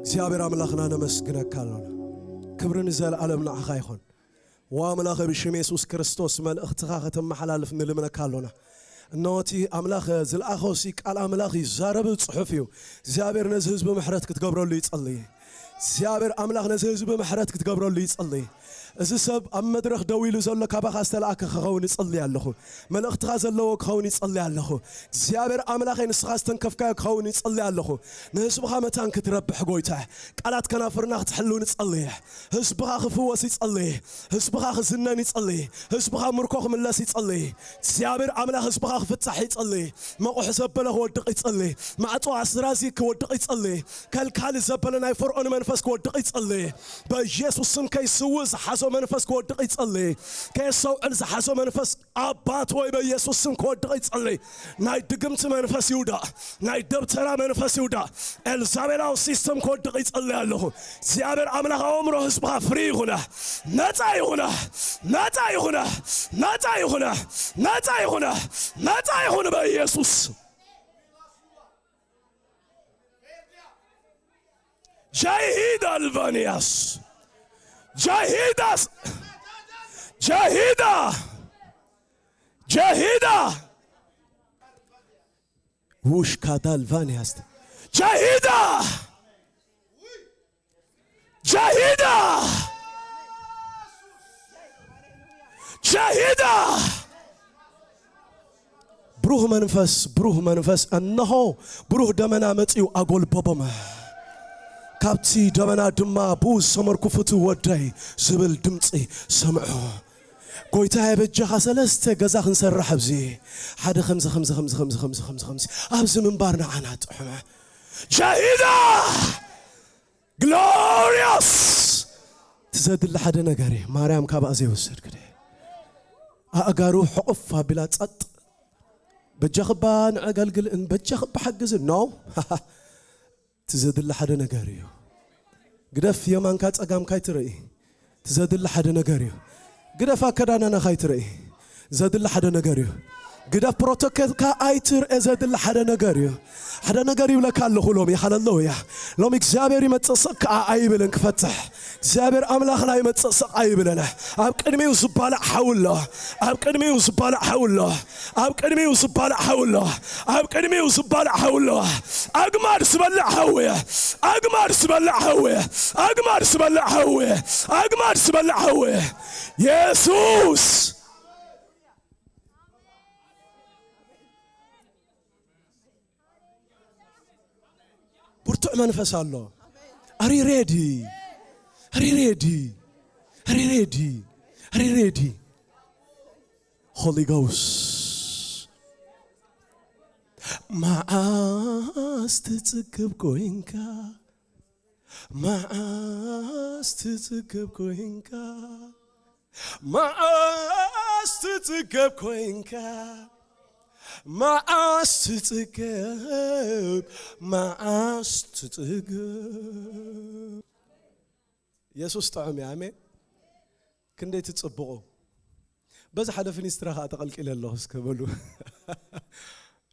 እግዚኣብሔር ኣምላኽና ነመስግነካ ኣሎና። ክብሪ ንዘለኣለም ንዓኻ ይኹን። ወኣምላኸ ብሽም የሱስ ክርስቶስ መልእኽትኻ ከተመሓላልፍ ንልምነካ ኣሎና። እነሆ እቲ ኣምላኽ ዝለኣኾ ሲ ቃል ኣምላኽ ይዛረብ ጽሑፍ እዩ። እግዚኣብሔር ነዚ ህዝቢ ምሕረት ክትገብረሉ ይጸልይ። እግዚኣብሔር ኣምላኽ ነዚ ህዝቢ ምሕረት ክትገብረሉ ይጸልይ። እዚ ሰብ ኣብ መድረኽ ደው ኢሉ ዘሎ ካባኻ ዝተለኣከ ክኸውን ይጸልይ ኣለኹ። መልእኽትኻ ዘለዎ ክኸውን ይጸልይ ኣለኹ። እግዚኣብሔር ኣምላኸይ ንስኻ ዝተንከፍካዮ ክኸውን ይጸልይ ኣለኹ። ንህዝብኻ መታን ክትረብሕ ጎይታ ቃላት ከናፍርና ክትሕሉ ንጸልይ። ህዝብኻ ክፍወስ ይጸልይ። ህዝብኻ ክዝነን ይጸልይ። ህዝብኻ ምርኮ ክምለስ ይጸልይ። እግዚኣብሔር ኣምላኽ ህዝብኻ ክፍታሕ ይጸልይ። መቑሕ ዘበለ ክወድቕ ይጸልይ። ማዕጾ ኣስራዚ ክወድቕ ይጸልይ። ከልካሊ ዘበለ ናይ ፈርዖን መንፈስ ክወድቕ ይጸልይ። በኢየሱስ ስም ከይስውእ ዝሓዞ መንፈስ ክወድቕ ይጸልይ። ከየስተውዕል ዝሓዞ መንፈስ ኣባት ወይ በኢየሱስ ስም ክወድቕ ይጸልይ። ናይ ድግምቲ መንፈስ ይውዳእ። ናይ ደብተራ መንፈስ ይውዳእ። ኤልዛቤላዊ ሲስተም ክወድቕ ይጸልይ ኣለኹ። እግዚኣብሔር ኣምላኽ ኣእምሮ ህዝብኻ ፍሪ ይኹነ። ነጻ ይኹነ። ነጻ ይኹነ። ነጻ ይኹነ። ነጻ ይኹነ። ነጻ ይኹን በኢየሱስ። ጃሂድ ኣልቫንያስ። ጃሂዳስ። ጃሂዳ። ጃሂዳ። ውሽካታ ኣልቫንያስ። ጃሂዳ። ጃሂዳ። ጃሂዳ። ብሩህ መንፈስ፣ ብሩህ መንፈስ፣ እነሆ ብሩህ ደመና መጺኡ ኣጎልበቦም። ካብቲ ደመና ድማ ብኡ ዝሰመርኩ ፍቱው ወደይ ዝብል ድምጺ ሰምዑ። ጎይታየ በጃኻ ሰለስተ ገዛ ክንሰርሕ ኣብዚ ሓደ ከምዚ ከምዚ ከምዚ ከምዚ ከምዚ ከምዚ ከምዚ ኣብዚ ምንባር ንዓና ጥዑመ። ጃሂዳ። ግሎሪያስ። ትዘድሊ ሓደ ነገር እዩ። ማርያም ካብኣ ዘይወሰድክ ደ ኣእጋሩ ሕቑፍ ኣቢላ ጸጥ። በጃኽባ ንዐገልግል እን በጃኽባ ሓግዝ ኖ። ትዘድሊ ሓደ ነገር እዩ። ግደፍ የማንካ ጸጋምካ ኣይትርኢ። ትዘድሊ ሓደ ነገር እዩ። ግደፍ ኣከዳዳናኻ ኣይትርኢ። ዘድሊ ሓደ ነገር እዩ። ግደፍ ፕሮቶኮልካ ኣይትርኤ። ዘድሊ ሓደ ነገር እዩ። ሓደ ነገር ይብለካ ኣለኹ ሎሚ። ሃለሉያ። ሎሚ እግዚኣብሔር ይመጽእ ስቕ ከኣ ኣይብልን ክፈትሕ። እግዚኣብሔር ኣምላኽና ይመጽእ ስቕ ኣይብልን። ኣብ ቅድሚኡ ዝባላዕ ሓዊ ኣሎ። ኣብ ቅድሚኡ ዝባላዕ ሓዊ ኣሎ። ኣብ ቅድሚኡ ዝባላዕ ሓዊ ኣሎ። ኣብ ቅድሚኡ ዝባላዕ ሓዊ ኣሎ። ኣግማድ ዝበልዕ ሓዊ። ኣግማድ ዝበልዕ ሓዊ። ኣግማድ ዝበልዕ ሓዊ። ኣግማድ ዝበልዕ ሓዊ። የሱስ። ብርቱዕ መንፈስ ኣሎ። Are you ready? Are you ready? Are you ready? Are you ready? Holy Ghost. መዓስ ትጽግብ ኮይንካ? መዓስ ትጽግብ ኮይንካ? መዓስ ትጽገብ ኮይንካ? መዓስ ትጽገብ? መዓስ ትጽገብ? የሱስ ጥዑም እዩ። ኣሜን። ክንደይ ትጽብቑ። በዚ ሓደ ፍኒስትራ ኸኣ ተቐልቂለ ኣለኹ እስከ በሉ።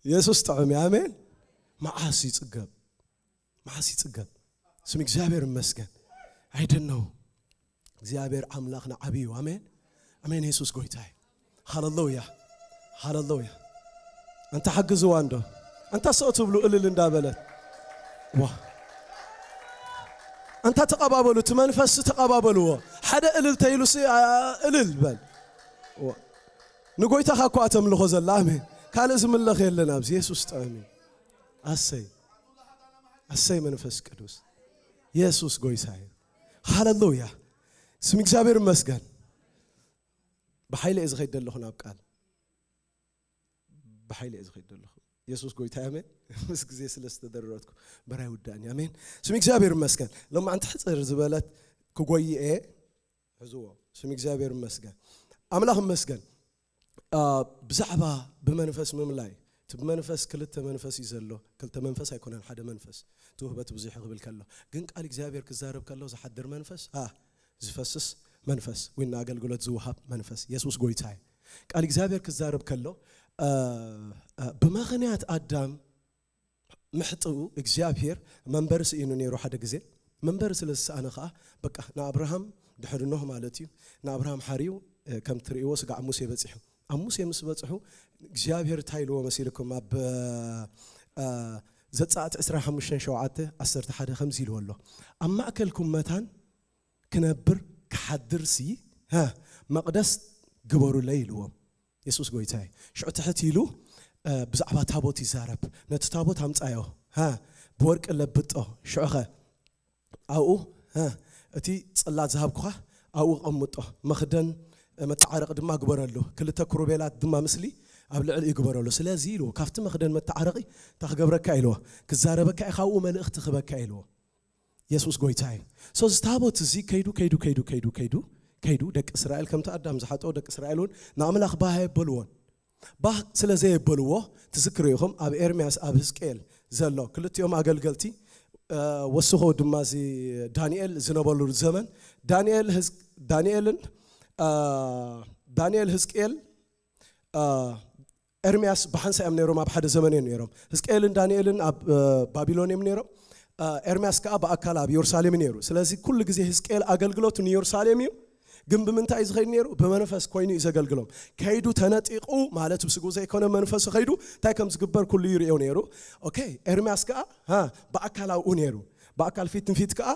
የሱስ ጥዑም እዩ። ኣሜን። መዓስ ይጽገብ? መዓስ ይጽገብ? ስም እግዚኣብሔር ይመስገን። I don't know። እግዚኣብሔር ኣምላኽና ዓብዪ እዩ። ኣሜን። ኣሜን። የሱስ ጎይታ እዩ። ሃለሉያ። ሃለሉያ። ኣንታ ሓግዝዋ እንዶ። ኣንታ ስቕ ትብሉ እልል እንዳበለት። ዋ። ኣንታ ተቐባበሉ፣ እቲ መንፈስ ተቐባበልዎ። ሓደ እልል ተይሉ ሲ-፣ ኣ-፣ እልል በል። ዋ። ንጎይታኻ እኳ ተምልኾ ዘላ። ኣሜን። ካልእ ዝምለኽ የለን ኣብዚ። የሱስ ጥዑም እዩ። ኣሰይ። ኣሰይ መንፈስ ቅዱስ። የሱስ ጎይታ እዩ። ሃለሉያ። ስም እግዚኣብሔር ይመስገን። ብሓይሊ እየ ዝኸይድ ዘለኹ ናብ ቃል። ብሓይሊ እየ ዝኸይድ ዘለኹ። የሱስ ጎይታ እዩ። ኣሜን። ምስ ግዜ ስለ ዝተደረረትኩ በራይ ውዳእኒ። ኣሜን። ስም እግዚኣብሔር ይመስገን። ሎማዓንቲ ሕጽር ዝበለት ክጎይ እየ። ሕዝዎ። ስም እግዚኣብሔር ይመስገን። ኣምላኽ ይመስገን። አ፣ ብዛዕባ ብመንፈስ ምምላይ፣ እቲ ብመንፈስ ክልተ መንፈስ እዩ ዘሎ። ክልተ መንፈስ ኣይኮነን፣ ሓደ መንፈስ። እቲ ውህበት ብዙሕ ክብል ከሎ። ግን ቃል እግዚኣብሔር ክዛረብ ከሎ ዝሓድር መንፈስ፣ አ፣ ዝፈስስ መንፈስ፣ ወይ ንኣገልግሎት ዝወሃብ መንፈስ። የሱስ ጎይታ እዩ። ቃል እግዚኣብሔር ክዛረብ ከሎ፣ አ፣ አ፣ ብምኽንያት ኣዳም ምሕጥኡ እግዚኣብሔር መንበሪ ስኢኑ ነይሩ ሓደ ግዜ። መንበሪ ስለ ዝሰኣነ ከዓ በቃ ንኣብርሃም ድሕሪ ኖህ ማለት እዩ ንኣብርሃም ሓርዩ ከም ትርእይዎ ስጋዕ ሙሴ በፂሑ ኣብ ሙሴ ምስ በፅሑ እግዚኣብሔር እንታይ ኢልዎ መሲልኩም ኣብ ዘፃእቲ ዕስራ ሓሙሽተ ሸውዓተ ዓሰርተ ሓደ ከምዚ ኢልዎ ኣሎ ኣብ ማእከልኩም መታን ክነብር ክሓድር ሲ መቕደስ ግበሩለይ ኢልዎም የሱስ ጎይታይ ሽዑ ትሕት ኢሉ ብዛዕባ ታቦት ይዛረብ ነቲ ታቦት ኣምፃዮ ብወርቂ ለብጦ ሽዑኸ ኣብኡ እቲ ፅላት ዝሃብኩኻ ኣብኡ ቀምጦ መኽደን መተዓረቂ ድማ ግበረሉ ክልተ ክሩቤላት ድማ ምስሊ ኣብ ልዕሊ ይግበረሉ ስለዚ ኢሉ ካብቲ መኽደን መተዓረቂ እንታይ ክገብረካ ኢልዎ ክዛረበካ እዩ ካብኡ መልእኽቲ ክበካ ኢልዎ የሱስ ጎይታ እዩ ሶ እዚ ታቦት እዚ ከይዱ ከይዱ ከይዱ ከይዱ ከይዱ ከይዱ ደቂ እስራኤል ከምቲ ኣዳም ዝሓጠዎ ደቂ እስራኤል እውን ንኣምላኽ ባህ የበልዎን ባህ ስለ ዘየበልዎ ትዝክሩ ኢኹም ኣብ ኤርምያስ ኣብ ህዝቅኤል ዘሎ ክልቲኦም ኣገልገልቲ ወስኾ ድማ እዚ ዳንኤል ዝነበሉ ዘመን ዳንኤል ዳንኤልን ዳንኤል ህዝቅኤል ኤርምያስ ብሓንሳ እዮም ነይሮም ኣብ ሓደ ዘመን እዮም ነይሮም ህዝቅኤልን ዳንኤልን ኣብ ባቢሎን እዮም ነይሮም ኤርምያስ ከዓ ብኣካል ኣብ የሩሳሌም ነይሩ ስለዚ ኩሉ ግዜ ህዝቅኤል ኣገልግሎቱ ንየሩሳሌም እዩ ግን ብምንታይ እዩ ዝኸይድ ነይሩ ብመንፈስ ኮይኑ እዩ ዘገልግሎም ከይዱ ተነጢቑ ማለት ብስጉ ዘይኮነ መንፈሱ ከይዱ እንታይ ከም ዝግበር ኩሉ ይርእዮ ነይሩ ኦኬ ኤርምያስ ከዓ ብኣካል ኣብኡ ነይሩ ብኣካል ፊት ንፊት ከዓ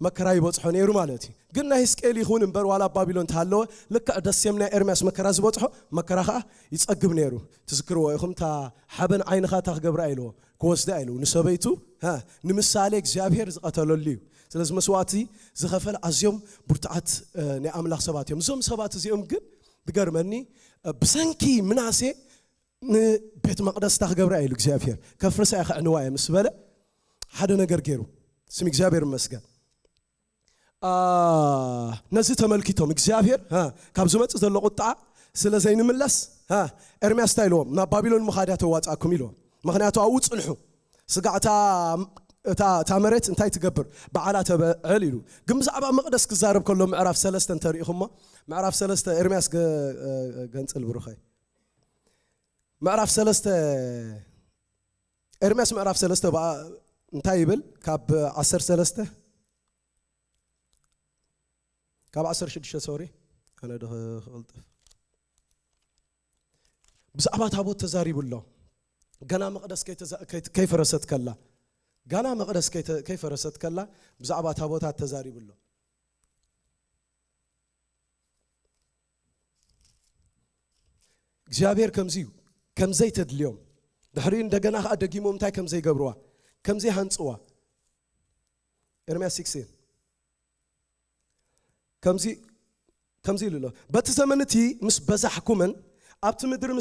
መከራ ይበፅሖ ነይሩ ማለት እዩ ግን ናይ ህዝቅኤል ይኹን እምበር ዋላ ኣብ ባቢሎን ተሃለወ ልክዕ ደሴም ናይ ኤርምያስ መከራ ዝበፅሖ መከራ ከዓ ይፀግብ ነይሩ ትዝክርዎ ኢኹም እታ ሓበን ዓይንኻ እታ ክገብራ ኢልዎ ክወስዳ ኢሉ ንሰበይቱ ንምሳሌ እግዚኣብሔር ዝቐተለሉ እዩ ስለዚ መስዋዕቲ ዝኸፈል ኣዝዮም ብርቱዓት ናይ ኣምላኽ ሰባት እዮም እዞም ሰባት እዚኦም ግን ዝገርመኒ ብሰንኪ ምናሴ ንቤት መቕደስ እታ ክገብራ ኢሉ እግዚኣብሔር ከፍርሳ እየ ከዕንዋ እየ ምስ በለ ሓደ ነገር ገይሩ ስም እግዚኣብሔር ይመስገን ነዚ ተመልኪቶም እግዚኣብሔር ካብ ዝመፅእ ዘሎ ቁጣዓ ስለ ዘይንምለስ ኤርምያስ እንታይ ኢልዎም ናብ ባቢሎን ምኻድ እያ ተዋፅኣኩም ኢልዎም ምኽንያቱ ኣብኡ ፅንሑ ስጋዕ እታ መሬት እንታይ ትገብር በዓላ ተበዕል ኢሉ ግን ብዛዕባ መቕደስ ክዛረብ ከሎ ምዕራፍ ሰለስተ እንተሪኢኹሞ ምዕራፍ ሰለስተ ኤርምያስ ገንፅል ብሩኸይ ምዕራፍ ሰለስተ ኤርምያስ ምዕራፍ ሰለስተ እንታይ ይብል ካብ ዓሰርተ ሰለስተ ካብ ዓሰርተ ሽዱሽተ ሶሪ ኣነ ዶ ክቕልጥፍ ብዛዕባ ታቦት ተዛሪቡ ኣሎ ገና መቕደስ ከይፈረሰት ከላ ገና መቕደስ ከይፈረሰት ከላ ብዛዕባ ታቦታት ተዛሪቡ ኣሎ እግዚኣብሔር ከምዚ እዩ ከምዘይተድልዮም ድሕሪኡ እንደገና ከዓ ደጊሞም እንታይ ከምዘይገብርዋ ከምዘይሃንፅዋ ኤርምያስ 16 ከምዚ ከምዚ ኢሉ ኣሎ በቲ ዘመን እቲ ምስ በዛሕኩምን ኣብቲ ምድሪ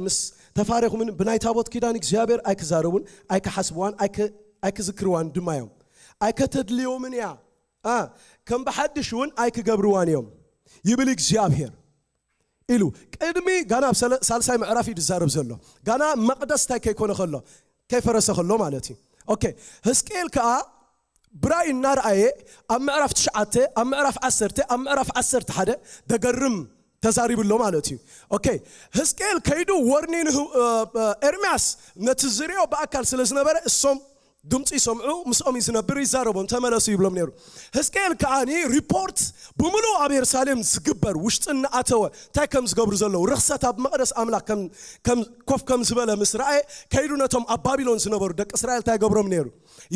ምስ ተፋረኹምን ብናይ ታቦት ኪዳን እግዚኣብሔር ኣይክዛረቡን ኣይክሓስብዋን ኣይክዝክርዋን ድማ እዮም ኣይከተድልዮምን እያ ከም ብሓድሽ እውን ኣይክገብርዋን እዮም ይብል እግዚኣብሔር ኢሉ ቅድሚ ጋና ኣብ ሳልሳይ ምዕራፍ እዩ ዝዛረብ ዘሎ ጋና መቕደስ እንታይ ከይኮነ ከሎ ከይፈረሰ ከሎ ማለት እዩ ኦኬ ህዝቅኤል ከዓ ብራይ እናርኣየ ኣብ ምዕራፍ ትሽዓተ ኣብ ምዕራፍ ዓሰርተ ኣብ ምዕራፍ ዓሰርተ ሓደ ደገርም ተዛሪቡ ኣሎ ማለት እዩ ኦኬ ህዝቅኤል ከይዱ ወርኒን ኤርምያስ ነቲ ዝርዮ ብኣካል ስለ ዝነበረ እሶም ድምፂ ይሰምዑ ምስኦም እዩ ዝነብር ይዛረቦም ተመለሱ ይብሎም ነይሩ ህዝቅኤል ከዓኒ ሪፖርት ብምሉእ ኣብ የሩሳሌም ዝግበር ውሽጢ እናኣተወ እንታይ ከም ዝገብሩ ዘለዉ ርክሰት ኣብ መቕደስ ኣምላኽ ኮፍ ከም ዝበለ ምስ ረኣየ ከይዱ ነቶም ኣብ ባቢሎን ዝነበሩ ደቂ እስራኤል እንታይ ገብሮም ነይሩ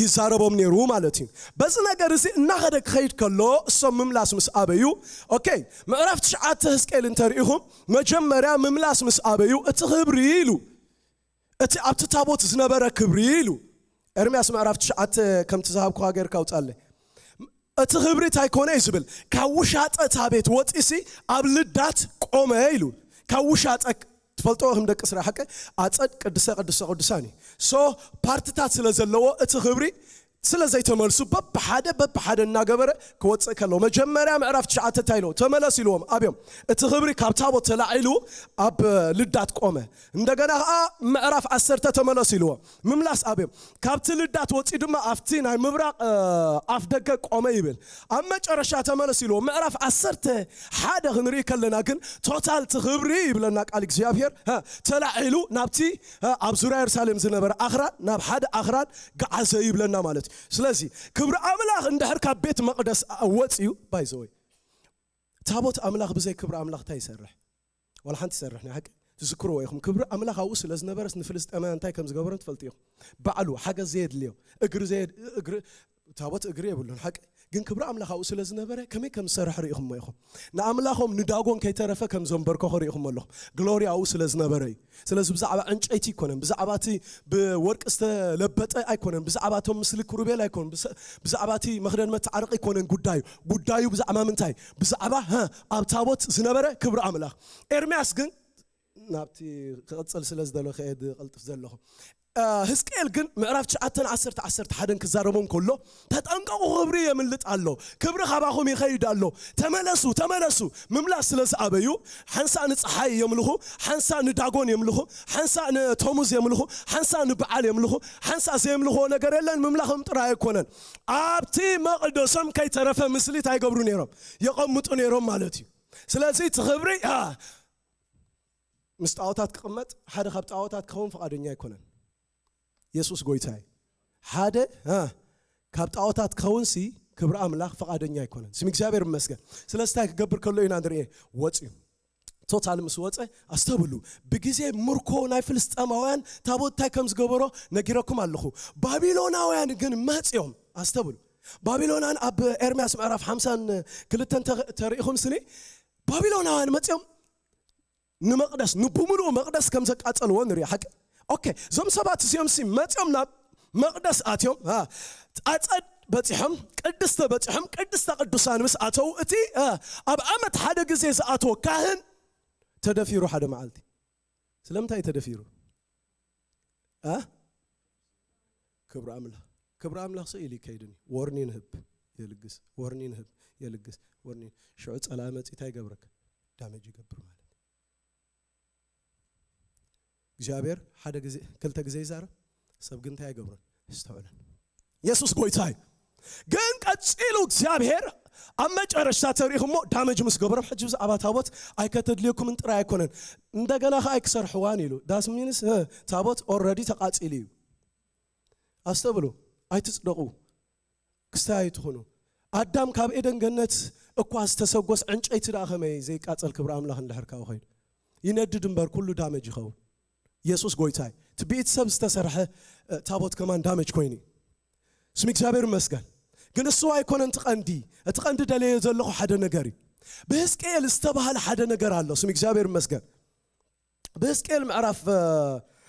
ይዛረቦም ነይሩ ማለት እዩ በዚ ነገር እዚ እናኸደ ክኸይድ ከሎ እሶም ምምላስ ምስ ኣበዩ ኦኬ ምዕራፍ ትሽዓተ ህዝቅኤል እንተሪኢኹም መጀመርያ ምምላስ ምስ ኣበዩ እቲ ክብሪ ኢሉ እቲ ኣብቲ ታቦት ዝነበረ ክብሪ ኢሉ ኤርምያስ ምዕራፍ ትሽዓተ ከምቲ ዝሃብኩኻ ጌርካ ኣውፃለይ እቲ ክብሪ እንታይ ኮነ እዩ ዝብል ካብ ውሻጠ እታ ቤት ወፂሲ ኣብ ልዳት ቆመ ኢሉ ካብ ውሻጠ ትፈልጥዎ ከም ደቂ ስራ ሓቂ ኣፀድ ቅድሰ ቅድሰ ቅዱሳን እዩ ሶ ፓርትታት ስለ ዘለዎ እቲ ክብሪ ስለ ዘይተመልሱ በብሓደ በብሓደ እናገበረ ክወፅእ ከለዎ መጀመርያ ምዕራፍ ትሽዓተ እንታይ ኢልዎ ተመለሱ ኢልዎም ኣብዮም እቲ ክብሪ ካብ ታቦት ተላዒሉ ኣብ ልዳት ቆመ እንደገና ከዓ ምዕራፍ ዓሰርተ ተመለሱ ኢልዎ ምምላስ ኣብዮም ካብቲ ልዳት ወፂኡ ድማ ኣብቲ ናይ ምብራቕ ኣፍ ደገ ቆመ ይብል ኣብ መጨረሻ ተመለሱ ኢልዎ ምዕራፍ ዓሰርተ ሓደ ክንርኢ ከለና ግን ቶታል እቲ ክብሪ ይብለና ቃል እግዚኣብሔር ተላዒሉ ናብቲ ኣብ ዙርያ የሩሳሌም ዝነበረ ኣኽራን ናብ ሓደ ኣኽራን ገዓዘ ይብለና ማለት እዩ ስለዚ ክብሪ ኣምላኽ እንድሕር ካብ ቤት መቕደስ ወፅዩ ባይዘወይ ታቦት ኣምላኽ ብዘይ ክብሪ ኣምላኽ እንታይ ይሰርሕ? ዋላ ሓንቲ ይሰርሕ ናይ ሓቂ ትዝክርዎ ኢኹም። ክብሪ ኣምላኽ ኣብኡ ስለ ዝነበረስ ንፍልስጤማውያን እንታይ ከም ዝገበሮም ትፈልጡ ኢኹም። ባዕሉ ሓገዝ ዘየድልዮ እግሪ ዘየድ እግሪ ታቦት እግሪ የብሉን ሓቂ ግን ክብሪ ኣምላኽ ኣብኡ ስለ ዝነበረ ከመይ ከም ዝሰርሕ ርኢኹሞ ኢኹም። ንኣምላኾም ንዳጎን ከይተረፈ ከም ዘንበርከኾ ርኢኹሞ ኣለኹም። ግሎሪ ኣብኡ ስለ ዝነበረ እዩ። ስለዚ ብዛዕባ ዕንጨይቲ ኣይኮነን፣ ብዛዕባ እቲ ብወርቂ ዝተለበጠ ኣይኮነን፣ ብዛዕባ እቶም ምስሊ ክሩቤል ኣይኮነን፣ ብዛዕባ እቲ መኽደን መተዓረቂ ኣይኮነን ጉዳዩ። ጉዳዩ ብዛዕባ ምንታይ? ብዛዕባ ኣብ ታቦት ዝነበረ ክብሪ ኣምላኽ። ኤርምያስ ግን ናብቲ ክቕፅል ስለ ዝደሎ ከየድ ቀልጥፍ ዘለኹ። ህዝቅኤል ግን ምዕራፍ ትሽዓተ ዓሰርተ ዓሰርተ ሓደን ክዛረቦም ከሎ ተጠንቀቑ፣ ክብሪ የምልጥ ኣሎ፣ ክብሪ ካባኹም ይኸይድ ኣሎ፣ ተመለሱ፣ ተመለሱ። ምምላስ ስለ ዝኣበዩ ሓንሳእ ንፀሓይ የምልኹ፣ ሓንሳእ ንዳጎን የምልኹ፣ ሓንሳእ ንቶሙዝ የምልኹ፣ ሓንሳእ ንበዓል የምልኹ፣ ሓንሳእ ዘየምልኽዎ ነገር የለን፣ ምምላኾም ጥራይ ኣይኮነን። ኣብቲ መቕደሶም ከይተረፈ ምስሊት ኣይገብሩ ነይሮም፣ የቐምጡ ነይሮም ማለት እዩ። ስለዚ እቲ ክብሪ ምስ ጣዖታት ክቕመጥ ሓደ ካብ ጣዖታት ክኸውን ፍቓደኛ ኣይኮነን። የሱስ ጎይታይ ሓደ ካብ ጣዖታት ክኸውን ሲ ክብሪ ኣምላኽ ፍቓደኛ ኣይኮነን። ስም እግዚኣብሔር ይመስገን። ስለዚ እንታይ ክገብር ከሎ ኢና ንርኤ? ወፅዩ ቶታል ምስ ወፀ ኣስተብሉ። ብግዜ ምርኮ ናይ ፍልስጠማውያን ታቦት እንታይ ከም ዝገበሮ ነጊረኩም ኣለኹ። ባቢሎናውያን ግን መፅዮም ኣስተብሉ። ባቢሎናን ኣብ ኤርምያስ ምዕራፍ ሓምሳን ክልተን ተሪኢኹም ስኒ ባቢሎናውያን መፅዮም ንመቕደስ ንብምሉኡ መቕደስ ከም ዘቃጸልዎ ንሪኢ ሓቂ። ኦኬ፣ እዞም ሰባት እዚኦም ሲ መጺኦም ናብ መቕደስ ኣትዮም ኣጸድ በጺሖም ቅድስተ በጺሖም ቅድስተ ቅዱሳን ምስ ኣተው እቲ ኣብ ዓመት ሓደ ግዜ ዝኣትዎ ካህን ተደፊሩ ሓደ መዓልቲ። ስለምንታይ ተደፊሩ? እ ክብሪ ኣምላኽ ክብሪ ኣምላኽ ስኢሉ ይከይድን እዩ። ወርኒን ህብ የልግስ ወርኒን ህብ የልግስ ወርኒን ሽዑ ጸላኢ መጺ እንታይ ይገብረካ? ዳመጅ ይገብር ማለት እዩ። እግዚኣብሔር ሓደ ግዜ ክልተ ግዜ ይዛረብ፣ ሰብ ግን እንታይ ኣይገብሮን? ይስተውዕለን። የሱስ ጎይታ እዩ። ግን ቀጺሉ እግዚኣብሔር ኣብ መጨረሽታ ተሪኢኹሞ ዳመጅ ምስ ገበሮም ሕጂ ብዛዕባ ታቦት ኣይከተድልየኩምን ጥራይ ኣይኮነን እንደገና ከኣ ኣይክሰርሕዋን ኢሉ። ዳስ ሚንስ ታቦት ኦረዲ ተቃጺሉ እዩ። ኣስተብሉ፣ ኣይትጽደቑ። ክስታይ ኣይትኹኑ። ኣዳም ካብ ኤደን ገነት እኳ ዝተሰጎስ ዕንጨይቲ ደኣ ከመይ ዘይቃጸል ክብሪ ኣምላኽ እንድሕር ካብኡ ኸይዱ ይነድድ እምበር ኩሉ ዳመጅ ይኸውን። የሱስ ጎይታ እዩ። እቲ ብኢድ ሰብ ዝተሰርሐ ታቦት ከማን ዳመጅ ኮይኑ እዩ። ስም እግዚኣብሔር ይመስገን። ግን እሱ ኣይኮነን እቲ ቀንዲ። እቲ ቀንዲ ደለየ ዘለኹ ሓደ ነገር እዩ። ብህዝቅኤል ዝተባህለ ሓደ ነገር ኣሎ። ስም እግዚኣብሔር ይመስገን። ብህዝቅኤል ምዕራፍ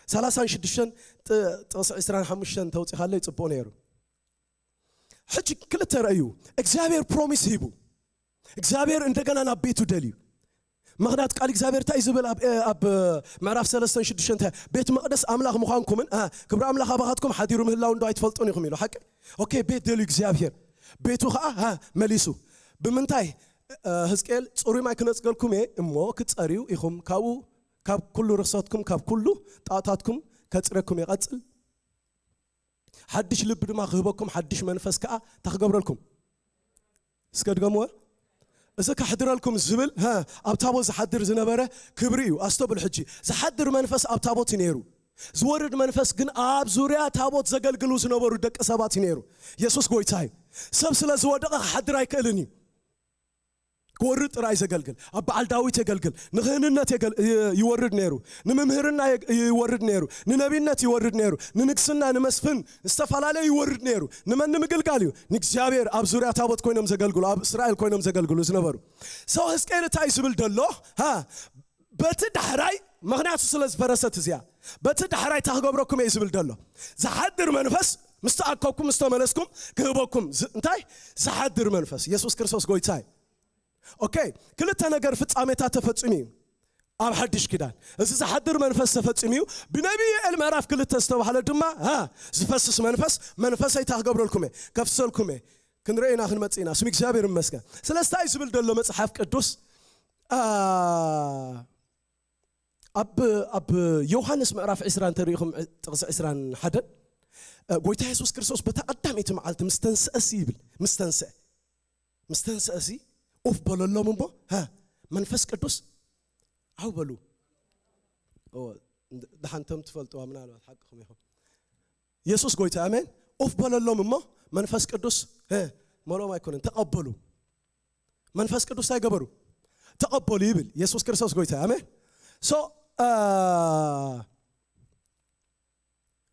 ሰላሳን ሽዱሽተን ጥቕሲ ዕስራን ሓሙሽተን ተውፂኻለይ ፅቡቕ ነይሩ። ሕጂ ክልተ ረእዩ። እግዚኣብሔር ፕሮሚስ ሂቡ። እግዚኣብሔር እንደገና ናብ ቤቱ ደልዩ። ምኽንያት ቃል እግዚኣብሔር እንታይ ዝብል ኣብ ምዕራፍ ሰለስተን ሽዱሽተን እንታይ ቤት መቕደስ ኣምላኽ ምዃንኩምን ክብሪ ኣምላኽ ኣባኻትኩም ሓዲሩ ምህላው እንዶ ኣይትፈልጡን ኢኹም ኢሉ ሓቂ። ኦኬ፣ ቤት ደልዩ እግዚኣብሔር ቤቱ ከዓ መሊሱ። ብምንታይ? ህዝቅኤል ፅሩይ ማይ ክነፅገልኩም እየ እሞ ክትፀርዩ ኢኹም፣ ካብኡ ካብ ኩሉ ርክሰትኩም ካብ ኩሉ ጣዖታትኩም ከፅረኩም እየ። ቀፅል። ሓድሽ ልቢ ድማ ክህበኩም ሓድሽ መንፈስ ከዓ እንታይ ክገብረልኩም? እስከ ድገምዎ። እዚ ከሕድረልኩም ዝብል ኣብ ታቦት ዝሓድር ዝነበረ ክብሪ እዩ። ኣስተብሉ ሕጂ። ዝሓድር መንፈስ ኣብ ታቦት እዩ ነይሩ። ዝወርድ መንፈስ ግን ኣብ ዙርያ ታቦት ዘገልግሉ ዝነበሩ ደቂ ሰባት እዩ ነይሩ። የሱስ ጎይታ እዩ። ሰብ ስለ ዝወደቐ ክሓድር ኣይክእልን እዩ። ክወርድ ጥራይ ዘገልግል ኣብ በዓል ዳዊት የገልግል። ንክህንነት ይወርድ ነይሩ። ንምምህርና ይወርድ ነይሩ። ንነቢነት ይወርድ ነይሩ። ንንግስና ንመስፍን ዝተፈላለየ ይወርድ ነይሩ። ንመን ንምግልጋል እዩ? ንእግዚኣብሔር። ኣብ ዙርያ ታቦት ኮይኖም ዘገልግሉ ኣብ እስራኤል ኮይኖም ዘገልግሉ ዝነበሩ ሰው ህዝቅኤል እንታይ ዝብል ደሎ? በቲ ዳሕራይ ምኽንያቱ ስለ ዝፈረሰት እዚኣ በቲ ዳሕራይ ታክገብረኩም እየ ዝብል ደሎ። ዝሓድር መንፈስ ምስ ተኣከብኩም ምስ ተመለስኩም ክህበኩም እንታይ ዝሓድር መንፈስ የሱስ ክርስቶስ ጎይታይ። ኦኬ፣ ክልተ ነገር ፍጻሜታት ተፈጺሙ እዩ ኣብ ሓድሽ ኪዳን። እዚ ዝሓድር መንፈስ ተፈጺሙ እዩ። ብነቢይ ዮኤል ምዕራፍ ክልተ ዝተባህለ ድማ ዝፈስስ መንፈስ መንፈሰይ ታክገብረልኩም እየ ከፍሰልኩም እየ። ክንረኢና ክንመጽእ ኢና። ስም እግዚኣብሔር ይመስገን። ስለስታይ ዝብል ደሎ መጽሓፍ ቅዱስ ኣብ ኣብ ዮሃንስ ምዕራፍ ዕስራ እንተሪኢኹም ጥቕሲ ዕስራን ሓደን ጎይታ የሱስ ክርስቶስ በታ ቀዳመይቲ መዓልቲ ምስ ተንስአሲ ይብል። ምስ ተንስአ ምስ ተንስአሲ ኡፍ በለሎም እሞ መንፈስ ቅዱስ ኣው በሉ። ደሓንቶም ትፈልጥዋ ምናልባት ሓቅኹም ኢኹም። የሱስ ጎይታ ኣሜን። ኡፍ በለሎም እሞ መንፈስ ቅዱስ፣ እ፣ መሎም ኣይኮነን፣ ተቐበሉ። መንፈስ ቅዱስ እንታይ ገበሩ? ተቐበሉ ይብል። የሱስ ክርስቶስ ጎይታ፣ ኣሜን። ሶ፣ እ፣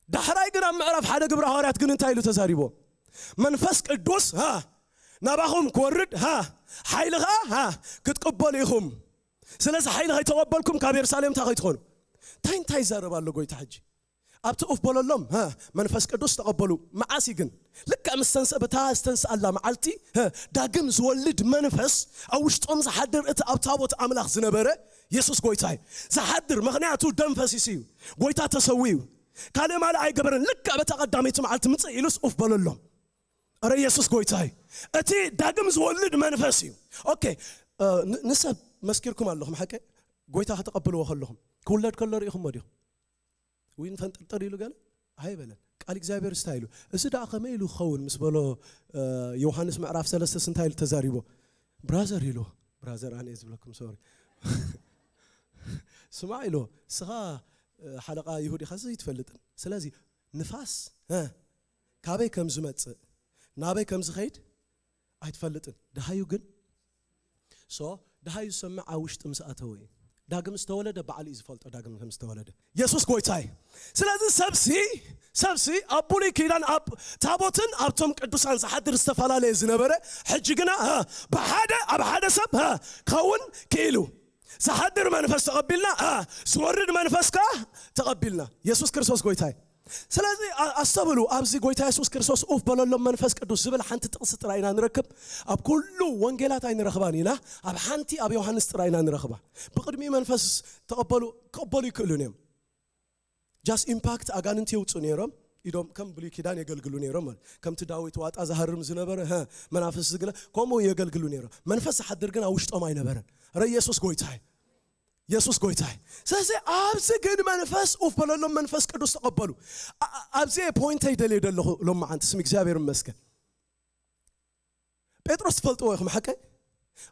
ዳሕራይ ግን ኣብ ምዕራፍ ሓደ ግብረ ሃዋርያት ግን እንታይ ኢሉ ተዛሪቦ? መንፈስ ቅዱስ፣ ሃ፣ ናባኹም ክወርድ፣ ሃ፣ ሓይሊ ኸኣ፣ ሃ፣ ክትቅበሉ ኢኹም። ስለዚ ሓይሊ ከይተቐበልኩም ካብ የሩሳሌም እንታይ ከይትኾኑ? እንታይ እንታይ ይዛረብ ኣሎ ጎይታ ሕጂ? ኣብቲ ኡፍ በለሎም፣ ሃ፣ መንፈስ ቅዱስ ተቐበሉ። መዓስ እዩ ግን? ልክዕ ምስ ተንስአ፣ በታ ዝተንስኣላ መዓልቲ፣ ሃ፣ ዳግም ዝወልድ መንፈስ ኣብ ውሽጦም ዝሓድር፣ እቲ ኣብ ታቦት ኣምላኽ ዝነበረ የሱስ ጎይታ እዩ ዝሓድር። ምኽንያቱ ደም ፈሲሱ እዩ፣ ጎይታ ተሰዊኡ እዩ። ካልእ ማልእ ኣይገበረን። ልክዕ በታ ቀዳመይቲ መዓልቲ ምጽእ ኢሉስ ኡፍ በለሎም። ኣረ የሱስ ጎይታ እዩ። እቲ ዳግም ዝወልድ መንፈስ እዩ። ኦኬ፣ እ፣ ን-፣ ንሰብ መስኪርኩም ኣለኹም፣ ሓቀ? ጎይታ ከተቐብልዎ ከለኹም፣ ክውለድ ከሎ ርኢኹሞ ዲኹም? ዊን ፈንጠርጠር ኢሉ ገለ ኣይበለን። ቃል እግዚኣብሔር ስታይ ኢሉ። እዚ ደኣ ከመይ ኢሉ ክኸውን ምስ በሎ፣ እ፣ ዮሃንስ ምዕራፍ ሰለስተ እንታይ ኢሉ ተዛሪቦ? ብራዘር ኢሉ። ብራዘር ኣነ እየ ዝብለኩም፣ ሶሪ። ስማዕ ኢሉ። እስኻ፣ እ፣ ሓለቓ ይሁድ ኢኻ፣ እዚ ኣይትፈልጥን። ስለዚ ንፋስ፣ እ፣ ካበይ ከም ዝመጽእ፣ ናበይ ከም ዝኸይድ ኣይትፈልጥን። ደሃዩ ግን፣ ሶ፣ ደሃዩ ዝሰምዕ ኣብ ውሽጢ ምስ ኣተወ እዩ። ዳግም ዝተወለደ ባዕሉ እዩ ዝፈልጦ ዳግም ከም ዝተወለደ። የሱስ ጎይታ እዩ። ስለዚ ሰብሲ፣ ሰብሲ ኣብ ብሉይ ኪዳን ኣብ ታቦትን ኣብቶም ቅዱሳን ዝሓድር ዝተፈላለየ ዝነበረ፣ ሕጂ ግና፣ እ፣ ብሓደ፣ ኣብ ሓደ ሰብ፣ እ፣ ክኸውን ክኢሉ። ዝሓድር መንፈስ ተቐቢልና፣ እ፣ ዝወርድ መንፈስ ከኣ ተቐቢልና። የሱስ ክርስቶስ ጎይታ እዩ። ስለዚ ኣ-፣ ኣስተብህሉ፣ ኣብዚ ጎይታ የሱስ ክርስቶስ ኡፍ በለሎም መንፈስ ቅዱስ ዝብል ሓንቲ ጥቕሲ ጥራይ ኢና ንረክብ። ኣብ ኩሉ ወንጌላት ኣይንረኽባን ኢና። ኣብ ሓንቲ ኣብ ዮሃንስ ጥራይ ኢና ንረኽባ። ብቕድሚኡ መንፈስ ተቐበሉ፣ ክቕበሉ ይክእሉን እዮም። ጃስት ኢምፓክት ኣጋንንቲ የውፅኡ ነይሮም። ኢዶም ከም ብሉይ ኪዳን የገልግሉ ነይሮም ማለት። ከምቲ ዳዊት ዋጣ ዝሃርም ዝነበረ፣ ሀ፣ መናፍስቲ ግና ከምኡ የገልግሉ ነይሮም። መንፈስ ዝሓድር ግን ኣብ ውሽጦም ኣይነበረን። ረ የሱስ ጎይታ እዩ። የሱስ ጎይታ እዩ። ስለዚ ኣብዚ ግን መንፈስ ኡፍ በለሎም፣ መንፈስ ቅዱስ ተቐበሉ። ኣ-፣ ኣ-፣ ኣብዚ ፖይንተይ ደልየ ደለኹ ሎማዓንቲ፣ ስም እግዚኣብሔር ይመስገን። ጴጥሮስ ትፈልጥዎ ኢኹም፣ ሓቀይ?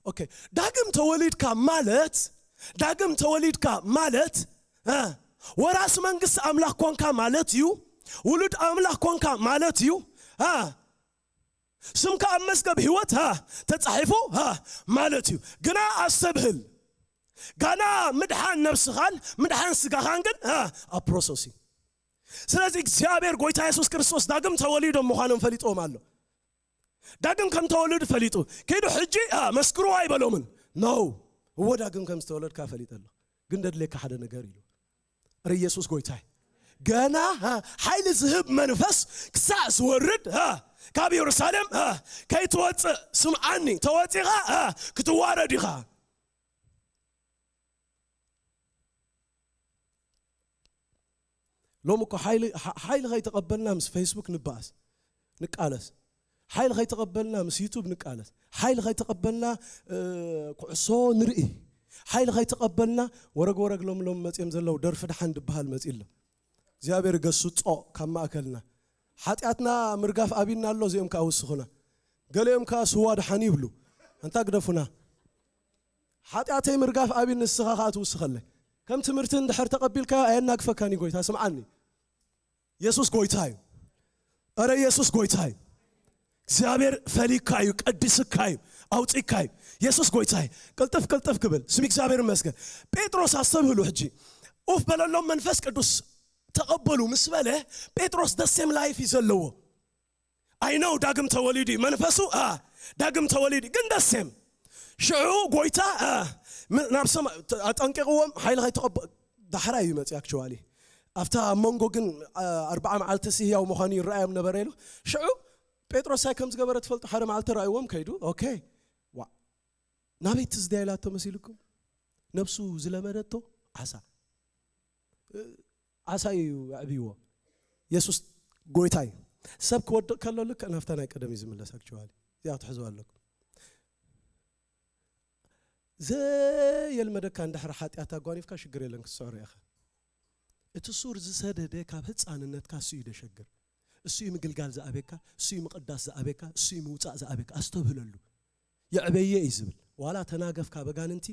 ኦኬ። ዳግም ተወሊድካ ማለት፣ ዳግም ተወሊድካ ማለት፣ እ፣ ወራሲ መንግስቲ ኣምላኽ ኮንካ ማለት እዩ። ውሉድ ኣምላኽ ኮንካ ማለት እዩ። እ፣ ስምካ ኣብ መዝገብ ህይወት፣ እ፣ ተጻሒፉ፣ እ፣ ማለት እዩ። ግና ኣስተብህል፣ ጋና ምድሓን ነብስኻን ምድሓን ስጋኻን ግን፣ እ፣ ኣብ ፕሮሰስ እዩ። ስለዚ እግዚኣብሔር ጎይታ የሱስ ክርስቶስ ዳግም ተወሊዶም ምዃኖም ፈሊጥዎም ኣሎ። ዳግም ከም ተወልዱ ፈሊጡ፣ "ኪዱ ሕጂ፣ አ፣ መስክሩ" ኣይበሎምን። ኖ፣ እዎ ዳግም ከም ዝተወለድካ ፈሊጠ ኣለኹ። ግን ደድልየካ ሓደ ነገር ኢሉ። ረ ኢየሱስ ጎይታይ። ገና፣ አ፣ ሓይሊ ዝህብ መንፈስ ክሳዕ ዝወርድ፣ አ፣ ካብ የሩሳሌም፣ አ፣ ከይትወፅእ ስምዓኒ፣ ተወፂኻ፣ አ፣ ክትዋረድ ኢኻ። ሎሚ እኮ ሓይሊ፣ ሓ-፣ ሓይሊ ከይተቐበልና ምስ ፌስቡክ ንበኣስ፣ ንቃለስ። ሓይሊ ከይተቐበልና ምስ ዩቱብ ንቃለስ። ሓይሊ ከይተቐበልና፣ እ፣ ኩዕሶ ንርኢ። ሓይሊ ከይተቐበልና ወረግ ወረግ ሎም ሎም መጺኦም ዘለዉ ደርፊ ደሓን ድበሃል መጺ ኣሎ። እግዚኣብሔር ገስጾ ካብ ማእከልና። ሓጢኣትና ምርጋፍ ኣብይና ኣሎ፣ እዚኦም ከኣ ውስኹና። ገሊኦም ከኣ ስዋ ደሓን ይብሉ። ኣንታ ግደፉና። ሓጢኣተይ ምርጋፍ ኣብይ ንስኻ ከኣ ትውስኸለይ። ከም ትምህርቲ እንድሕር ተቐቢልካዮ ኣየናግፈካን እዩ ጎይታ፣ ስምዓኒ። የሱስ ጎይታ እዩ። ኧረ የሱስ ጎይታ እዩ። እግዚኣብሔር ፈሊካ እዩ፣ ቀዲስካ እዩ፣ ኣውፂካ እዩ። የሱስ ጎይታ እዩ። ቅልጥፍ ቅልጥፍ ክብል ስም እግዚኣብሔር ይመስገን። ጴጥሮስ ኣስተብህሉ ሕጂ። ኡፍ በለሎም መንፈስ ቅዱስ ተቐበሉ ምስ በለ ጴጥሮስ the same life እዩ ዘለዎ። ኣይ ነው ዳግም ተወሊዱ እዩ። መንፈሱ፣ አ፣ ዳግም ተወሊዱ እዩ። ግን the same። ሽዑ ጎይታ፣ አ፣ ም-፣ ናብ ሰማይ ተ-፣ ኣጠንቂቕዎም፣ ሓይሊ ከይተቐበ-፣ ዳሕራይ እዩ መፅእ actually። ኣብታ ኣብ መንጎ ግን፣ አ፣ ኣርብዓ መዓልቲ ሲ ህያው ምዃኑ ይረኣዮም ነበረ ኢሉ። ሽዑ ጴጥሮስ እንታይ ከም ዝገበረ ትፈልጡ? ሓደ መዓልቲ ረኣይዎም ከይዱ። ኦኬ። ዋ። ናበይ ትዝድያ ኢላቶ መሲልኩም? ነብሱ ዝለመደቶ ዓሳ። ዓሳ እዩ ኣዕብይዎ። የሱስ ጎይታ እዩ። ሰብ ክወድቕ ከሎ ልክዕ ናብታ ናይ ቀደም እዩ ዝምለስ። Actually እዚኣ ክትሕዝዋ ኣለኩም። ዘየልመደካ እንድሕር ሓጢኣት ኣጓኒፍካ ሽግር የለን፣ ክትስዕሮ ኢኻ። እቲ ሱር ዝሰደደ ካብ ህፃንነትካ እሱ እዩ ደሸግር። እሱ እዩ ምግልጋል ዝኣበካ፣ እሱ እዩ ምቕዳስ ዝኣበካ፣ እሱ እዩ ምውፃእ ዝኣበካ። ኣስተብህለሉ። የዕበየ እዩ ዝብል። ዋላ ተናገፍ ካብ ኣጋንንቲ፣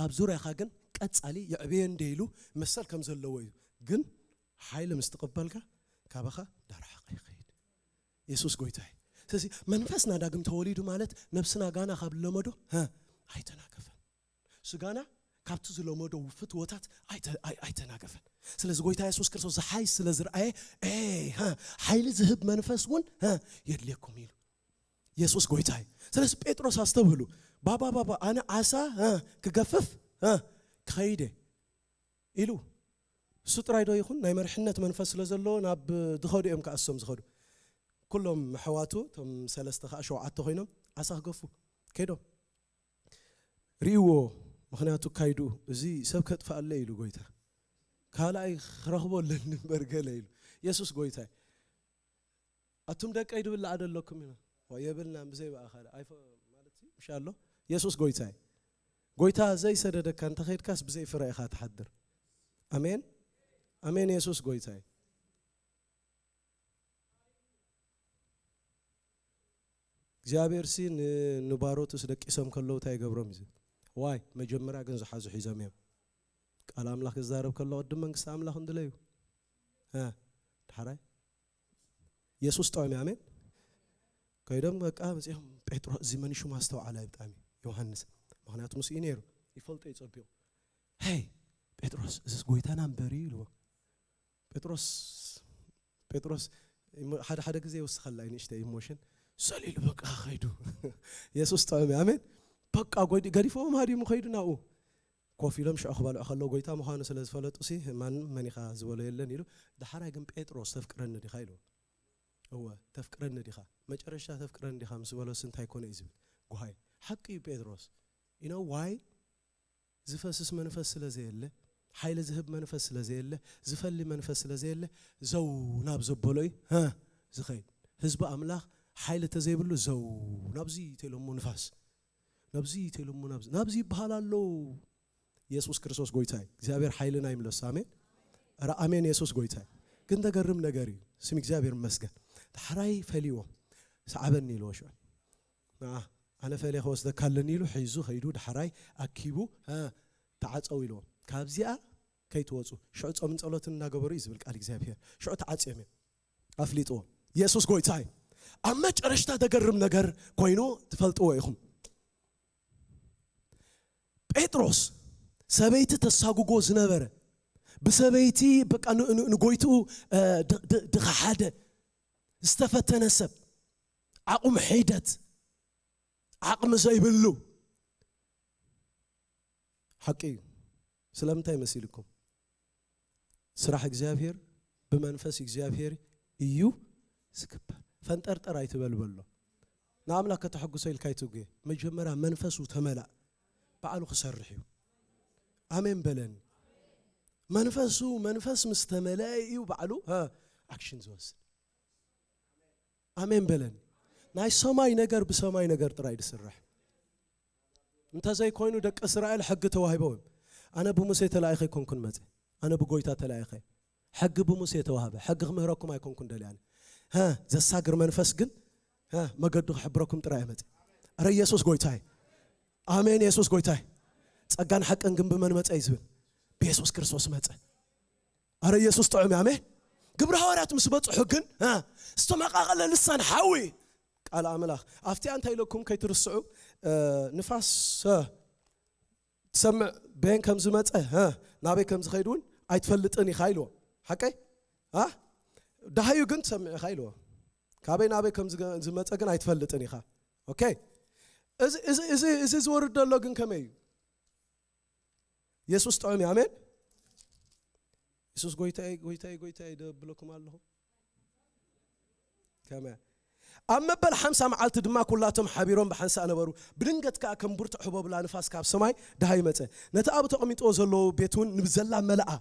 ኣብ ዙርያኻ ግን ቀጻሊ የዕበየ እንደ ኢሉ መሰል ከም ዘለዎ እዩ። ግን ሓይሊ ምስ ትቕበልካ ካባኻ ዳርሓቐ ይኸይድ። የሱስ ጎይታ እዩ። ስለዚ መንፈስና ዳግም ተወሊዱ ማለት ነብስና ጋና ካብ ዝለመዶ ሀ ኣይተናገፈን። ስጋና ካብቲ ዝለመዶ ፍትወታት ኣይተ- ኣይ- ኣይተናገፈን። ስለዚ ጎይታ የሱስ ክርስቶስ ዝሓይ ስለ ዝረኣየ ኤ ሀ ሓይሊ ዝህብ መንፈስ እውን ሀ የድልየኩም ኢሉ። የሱስ ጎይታ እዩ። ስለዚ ጴጥሮስ ኣስተብህሉ፣ ባባ ባባ ኣነ ዓሳ ሀ ክገፍፍ ሀ ክኸይደ ኢሉ። እሱ ጥራይ ዶ ይኹን ናይ መርሕነት መንፈስ ስለ ዘለዎ ናብ ዝኸዱ እዮም ከኣሶም ዝኸዱ። ኩሎም ኣሕዋቱ እቶም ሰለስተ ከዓ ሸውዓተ ኮይኖም ዓሳ ክገፉ ከይዶም ርእይዎ። ምክንያቱ ካይዱ እዚ ሰብ ከጥፍኣለ ኢሉ ጎይታ ካልኣይ ክረኽቦ ኣለኒ እምበር ገለ ኢሉ። የሱስ ጎይታ እዩ። ኣቱም ደቀይ ድብላዕ ደለኩም ኢና ዋ የብልናን ብዘይ ብኣኻ ኣይፈ ማለት ምሽ ኣሎ። የሱስ ጎይታ እዩ። ጎይታ ዘይሰደደካ እንተኸይድካስ ብዘይ ፍረ ኢኻ ትሓድር። ኣሜን ኣሜን። የሱስ ጎይታ እዩ። እግዚኣብሔር ሲ ንባሮቱስ ደቂሶም ከለዉ እንታይ ይገብሮም እዩ። ዋይ መጀመርያ ግን ዝሓዙ ሒዞም እዮም። ቃል ኣምላኽ ክዛረብ ከሎ ቅድም መንግስቲ ኣምላኽ እንድለዩ ዳሕራይ የሱስ ጠሚ ኣሜን። ከይዶም በቃ መፅኦም ጴጥሮስ እዚ መን ሽሙ ኣስተውዓላ እዩ ብጣዕሚ ዮሃንስ። ምክንያቱ ምስኡ ነይሩ ይፈልጦ ይፀቢቑ። ሄይ ጴጥሮስ እዚስ ጎይታና እምበር እዩ ኢልዎ። ጴጥሮስ ጴጥሮስ ሓደ ሓደ ግዜ ይወስኸላ እዩ ንእሽተ ኢሞሽን ሰሊሉ በቃ ከይዱ። የሱስ ጠሚ ኣሜን። በቃ ጎዲ- ገዲፎም ሃዲሙ ከይዱ ናብኡ ኮፍ ኢሎም ሽዑ ክበልዑ ከለዉ ጎይታ ምዃኑ ስለ ዝፈለጡ ሲ ማንም መን ኢኻ ዝበሎ የለን ኢሉ። ዳሓራይ ግን ጴጥሮስ ተፍቅረኒ ዲኻ ኢልዎ። እወ ተፍቅረኒ ዲኻ መጨረሽታ ተፍቅረኒ ዲኻ ምስ በሎስ እንታይ ኮነ እዩ ዝብል። ጓሃይ ሓቂ እዩ ጴጥሮስ። You know why? ዝፈስስ መንፈስ ስለ ዘየለ ሓይሊ ዝህብ መንፈስ ስለ ዘየለ ዝፈሊ መንፈስ ስለ ዘየለ ዘው ናብ ዘበሎ እዩ ሀ ዝኸይድ። ህዝቢ ኣምላኽ ሓይሊ ተዘይብሉ ዘው ናብዚ ተይሎሞ ንፋስ ናብዚ ተይሎሞ ናብዚ ናብዚ ይበሃል ኣሎ። የሱስ ክርስቶስ ጎይታ እዩ። እግዚኣብሔር ሓይልና ይምለስ። ኣሜን። ኧረ ኣሜን። የሱስ ጎይታ እዩ። ግን ተገርም ነገር እዩ። ስም እግዚኣብሔር ይመስገን። ዳሕራይ ፈልይዎ ሰዓበኒ ኢልዎ ሽዑ ንዓ ኣነ ፈለ ክወስደካ ኣለኒ ኢሉ ሒዙ ከይዱ ዳሕራይ ኣኪቡ ሀ ተዓፀው ኢልዎ። ካብዚኣ ከይትወፁ ሽዑ ፆምን ፀሎትን እናገበሩ እዩ ዝብል ቃል እግዚኣብሔር። ሽዑ ተዓፅዮም እዮም ኣፍሊጥዎ። የሱስ ጎይታ እዩ። ኣብ መጨረሽታ ተገርም ነገር ኮይኑ ትፈልጥዎ ኢኹም። ጴጥሮስ ሰበይቲ ተሳጉጎ ዝነበረ ብሰበይቲ በቃ ን- ን- ንጎይትኡ እ፣ ድ- ድ- ድኻ ሓደ ዝተፈተነ ሰብ ዓቕሙ ሒደት ዓቕሚ ዘይብሉ ሓቂ እዩ። ስለምንታይ መሲልኩም? ስራሕ እግዚኣብሔር ብመንፈስ እግዚኣብሔር እዩ ዝግበር። ፈንጠርጠር ኣይትበል በሎ። ንኣምላኽ ከተሐጉሶ ኢልካ ኣይትጉየ። መጀመርያ መንፈሱ ተመላእ። ባዕሉ ክሰርሕ እዩ። ኣሜን በለኒ። መንፈሱ መንፈስ ምስ ተመለአ እዩ ባዕሉ ሀ፣ ኣክሽን ዝወስድ። ኣሜን በለኒ። ናይ ሰማይ ነገር ብሰማይ ነገር ጥራይ ዝስራሕ። እንተዘይኮይኑ ደቂ እስራኤል ሕጊ ተዋሂቦም። ኣነ ብሙሴ ተላኢኸ ኣይኮንኩን መፀ። ኣነ ብጎይታ ተላኢኸ። ሕጊ ብሙሴ ተዋህበ። ሕጊ ክምህረኩም ኣይኮንኩን ደልየ ኣነ። ሀ፣ ዘሳግር መንፈስ ግን ሀ፣ መገዱ ክሕብረኩም ጥራይ እየ መፀ። ኣረ ኢየሱስ ጎይታ እዩ። ኣሜን። የሱስ ጎይታ እዩ። ጸጋን ሓቅን ግን ብመን መጸ እዩ ዝብል? ብየሱስ ክርስቶስ መጸ። ኣረ ኢየሱስ ጥዑም እዩ። ኣሜን። ግብረ ሃዋርያት ምስ በጽሑ ግን ሀ፣ ዝተመቓቐለ ልሳን ሓዊ ቃል ኣምላኽ ኣብቲኣ እንታይ ኢለኩም ከይትርስዑ እ፣ ንፋስ ሀ፣ ትሰምዕ በየን ከም ዝመጸ ሀ፣ ናበይ ከም ዝኸይድ እውን ኣይትፈልጥን ኢኻ ኢልዎ። ሓቀይ ሀ? ዳሃዩ ግን ትሰምዕ ኢኻ ኢልዎ። ካበይ ናበይ ከም ዝገ- ዝመጸ ግን ኣይትፈልጥን ኢኻ። ኦኬ። እዚ እዚ እዚ እዚ ዝወርድ ዘሎ ግን ከመይ እዩ? የሱስ ጥዑም እዩ። ኣሜን። የሱስ ጎይታዬ ጎይታዬ ጎይታዬ ደብለኩም ኣለኹ። ከመ ኣብ መበል ሓምሳ መዓልቲ ድማ ኩላቶም ሓቢሮም ብሓንሳእ ነበሩ። ብድንገት ከኣ ከም ብርቱዕ ህቦብላ ንፋስ ካብ ሰማይ ደሃይ መጸ። ነቲ ኣብኡ ተቐሚጥዎ ዘለዎ ቤት እውን ንብዘላ መለኣ።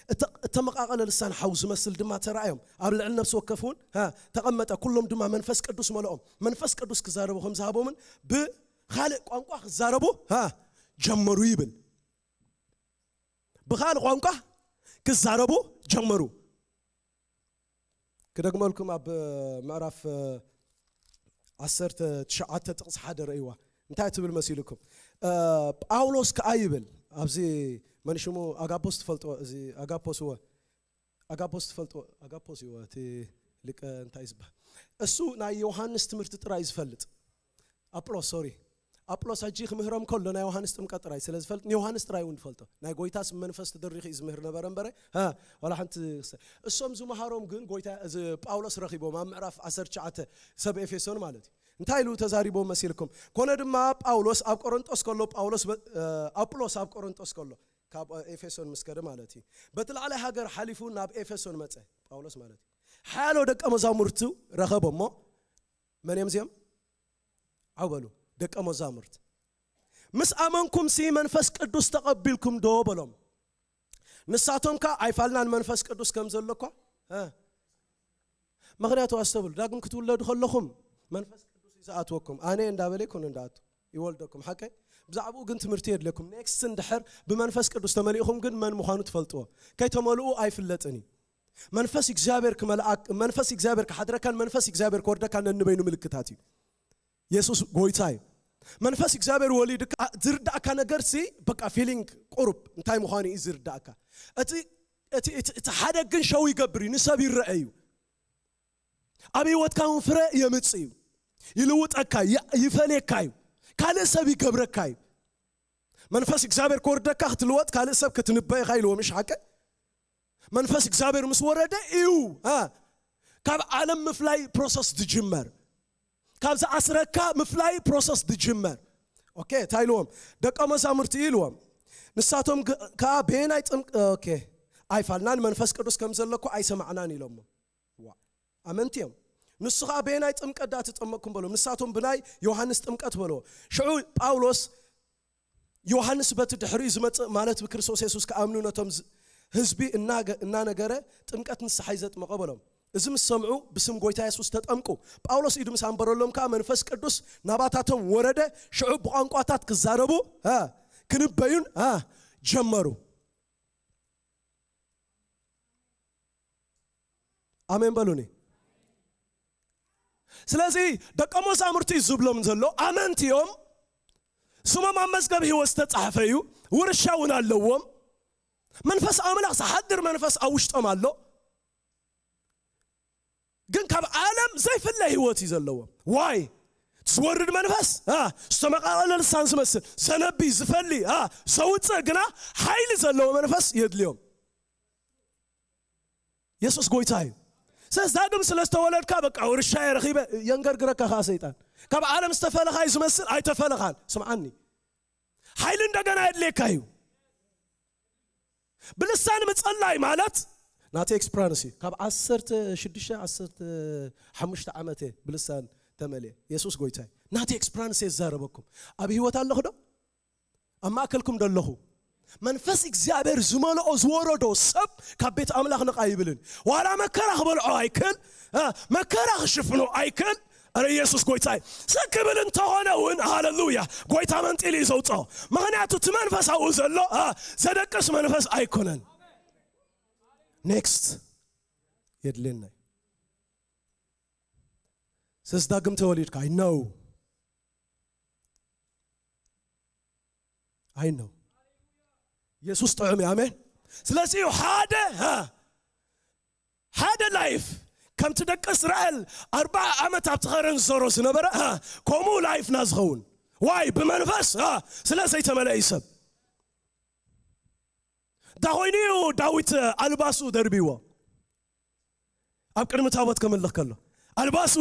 እተ- እተመቓቐለ ልሳን ሓው ዝመስል ድማ ተራእዮም። ኣብ ልዕሊ ነፍሲ ወከፍ እውን ሃ፣ ተቐመጠ። ኩሎም ድማ መንፈስ ቅዱስ መለኦም። መንፈስ ቅዱስ ክዛረቡ ከም ዝሃቦምን ብኻልእ ቋንቋ ክዛረቡ ሃ፣ ጀመሩ ይብል። ብኻልእ ቋንቋ ክዛረቡ ጀመሩ። ክደግመልኩም ኣብ ምዕራፍ ዓሰርተ ትሽዓተ ጥቕሲ ሓደ ረእይዋ እንታይ ትብል መሲልኩም? ጳውሎስ ከኣ ይብል ኣብዚ መንሽሙ ኣጋፖስ ትፈልጥዎ እዚ ኣጋፖስ እወ ኣጋፖስ ትፈልጥዎ ኣጋፖስ እወ እቲ ልቀ እንታይ ዝበሃል እሱ ናይ ዮሃንስ ትምህርቲ ጥራይ ዝፈልጥ ኣጵሎስ ሶሪ ኣጵሎስ ሕጂ ክምህሮም ከሎ ናይ ዮሃንስ ጥምቀት ጥራይ ስለ ዝፈልጥ ንዮሃንስ ጥራይ እውን ዝፈልጦ ናይ ጎይታስ መንፈስ ተደሪኹ እዩ ዝምህር ነበረ እምበረ ሀ ዋላ ሓንቲ ክሰ- እሶም ዝመሃሮም ግን ጎይታ እዚ ጳውሎስ ረኺቦም ኣብ ምዕራፍ ዓሰርተ ትሽዓተ ሰብ ኤፌሶን ማለት እዩ እንታይ ኢሉ ተዛሪቦም መሲልኩም ኮነ ድማ ጳውሎስ ኣብ ቆሮንጦስ ከሎ ጳውሎስ በ- እ፣ ኣጵሎስ ኣብ ቆሮንጦስ ከሎ ካብ ኤፌሶን ምስ ከደ ማለት እዩ በቲ ላዕላይ ሃገር ሓሊፉ ናብ ኤፌሶን መፀ ጳውሎስ ማለት እዩ ሓያሎ ደቀ መዛሙርቱ ረኸቦ እሞ መን እዮም እዚኦም ዓው በሉ ደቀ መዛሙርት ምስ ኣመንኩም ሲ መንፈስ ቅዱስ ተቐቢልኩም ዶ በሎም ንሳቶም ከ ኣይፋልናን መንፈስ ቅዱስ ከም ዘሎ እኳ እ፣ ምኽንያቱ ኣስተብሉ ዳግም ክትውለዱ ከለኹም መንፈስ ቅዱስ እዩ ዝኣትወኩም ኣነ እንዳበለ ይኮነ እንዳኣቱ ይወልደኩም ሓቀ ብዛዕባኡ ግን ትምህርቲ የድለኩም ኔክስት እንድሕር ብመንፈስ ቅዱስ ተመሊእኹም ግን መን ምዃኑ ትፈልጥዎ ከይተመልኡ ኣይፍለጥን እዩ መንፈስ እግዚኣብሔር ክመልኣክ መንፈስ እግዚኣብሔር ክሓድረካን መንፈስ እግዚኣብሔር ክወርደካን ነንበይኑ ምልክታት እዩ የሱስ ጎይታ እዩ መንፈስ እግዚኣብሔር ወሊድካ ዝርዳእካ ነገር ሲ በቃ ፊሊንግ ቁሩብ እንታይ ምዃኑ እዩ ዝርዳእካ እቲ እቲ እቲ እቲ ሓደ ግን ሸው ይገብር እዩ ንሰብ ይረአ እዩ ኣብ ህይወትካ እውን ፍረ የምጽእ እዩ ይልውጠካ ይ- ይፈልየካ እዩ ካልእ ሰብ ይገብረካ እዩ መንፈስ እግዚኣብሔር ክወርደካ ክትልወጥ ካልእ ሰብ ክትንበ ኢኻ ኢልዎ ምሽ ሓቀ መንፈስ እግዚኣብሔር ምስ ወረደ እዩ እ፣ ካብ ዓለም ምፍላይ ፕሮሰስ ዝጅመር ካብ ዝኣስረካ ምፍላይ ፕሮሰስ ዝጅመር ኦኬ እንታይ ኢልዎም ደቀ መዛሙርቲ እዩ ኢልዎም ንሳቶም ግ- ከዓ በየናይ ጥምቅ ኦኬ ኣይፋልናን መንፈስ ቅዱስ ከም ዘለኩ ኣይሰማዕናን ኢሎሞ ዋ ኣመንቲ እዮም ንሱ ከዓ በየናይ ጥምቀት ዳ ትጠመቅኩም በሎም ንሳቶም ብናይ ዮሃንስ ጥምቀት በልዎ ሽዑ ጳውሎስ ዮሃንስ በቲ ድሕሪኡ ዝመጽእ ማለት ብክርስቶስ የሱስ ክኣምኑ ነቶም ዝ- ህዝቢ እናገ- እናነገረ ጥምቀት ንስሓይ ዘጥመቐ በሎም እዚ ምስ ሰምዑ ብስም ጎይታ የሱስ ተጠምቁ ጳውሎስ ኢዱ ምስ ኣንበረሎም ከዓ መንፈስ ቅዱስ ናባታቶም ወረደ ሽዑ ብቋንቋታት ክዛረቡ እ፣ ክንበዩን እ፣ ጀመሩ ኣሜን በሉኒ ስለዚ ደቀ መዛሙርቲ እዩ ዝብሎም ዘሎ ኣመንቲ እዮም ስሞም ኣብ መዝገብ ህይወት ዝተፃሕፈ እዩ ውርሻ እውን ኣለዎም መንፈስ ኣምላኽ ዝሓድር መንፈስ ኣብ ውሽጦም ኣሎ ግን ካብ ዓለም ዘይፍለ ህይወት እዩ ዘለዎም ዋይ ዝወርድ መንፈስ ዝተመቃቀለ ልሳን ዝመስል ዘነቢ ዝፈሊ ዘውፅእ ግና ሓይሊ ዘለዎ መንፈስ የድልዮም የሱስ ጎይታ እዩ ስለዚ ዳግም ስለ ዝተወለድካ በቃ ውርሻ የረኺበ የንገርግረካ ከዓ ሰይጣን ካብ ዓለም ዝተፈለኻ እዩ ዝመስል ኣይተፈለኻን ስምዓኒ ሓይሊ እንደገና የድልየካ እዩ ብልሳን ምፅላይ ማለት ናተ ኤክስፕራንስ እዩ ካብ ዓሰርተ ሽዱሽተ ዓሰርተ ሓሙሽተ ዓመተ ብልሳን ተመልየ የሱስ ጎይታ እዩ ናተ ኤክስፕራንስ እየ ዝዛረበኩም ኣብ ህይወት ኣለኹ ዶ ኣብ ማእከልኩም ደለኹ መንፈስ እግዚኣብሔር ዝመልኦ ዝወረዶ ሰብ ካብ ቤት ኣምላኽ ነቓ ይብልን ዋላ መከራ ክበልዖ ኣይክል መከራ ክሽፍኖ ኣይክል ኣረ ኢየሱስ ጎይታይ ሰክብል እንተኾነ እውን ሃለሉያ ጎይታ መንጢል እዩ ዘውፅኦ ምክንያቱ እቲ መንፈስ ኣብኡ ዘሎ ዘደቅስ መንፈስ ኣይኮነን ኔክስት የድልየና ስለዚ ዳግም ተወሊድካ ኣይነው ኣይነው የሱስ ጥዑም እዩ ኣሜን ስለዚ እዩ ሓደ ሓደ ላይፍ ከምቲ ደቂ እስራኤል ኣርባዓ ዓመት ኣብቲ ኸረን ዝሰሮ ዝነበረ ከምኡ ላይፍና ዝኸውን ዋይ ብመንፈስ ስለ ዘይተመለአ እዩ ሰብ እንታይ ኮይኑ እዩ ዳዊት ኣልባሱ ደርቢዎ ኣብ ቅድሚ ታቦት ከምልኽ ከሎ ኣልባሱ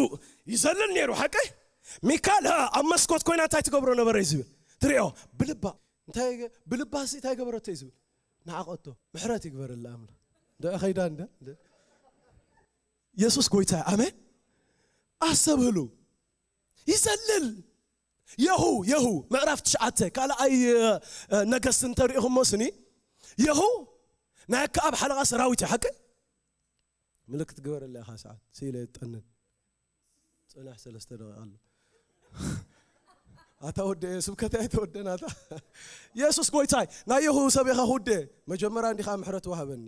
ይዘልል ነይሩ ሓቂ ሚካል ኣብ መስኮት ኮይና እንታይ ትገብሮ ነበረ እዩ ዝብል ትሪኦ ብልባ እንታይ ብልባሲ እንታይ ገበረቶ እዩ ዝብል ንዓቐቶ ምሕረት ይግበረላ ኣምላኽ እንደ ኸይዳ እንደ የሱስ ጎይታ ኣሜን ኣስተብህሉ ይዘልል የሁ የሁ ምዕራፍ ትሽዓተ ካልኣይ ነገስት እንተሪኢኹሞ ስኒ የሁ ናይ ኣከኣብ ሓለቓ ሰራዊት እዩ ሓቂ ምልክት ግበረለይ ኢኻ ሰዓት ስኢለ ጠንን ጽናሕ ሰለስተ ደቂቃ ኣሎ ኣታ ወደ ስብከት ኣይተወደን ኣታ የሱስ ጎይታይ ናይ የሁ ሰብ ኢኻ ክውደ መጀመርያ እንዲኻ ምሕረት ወሃበኒ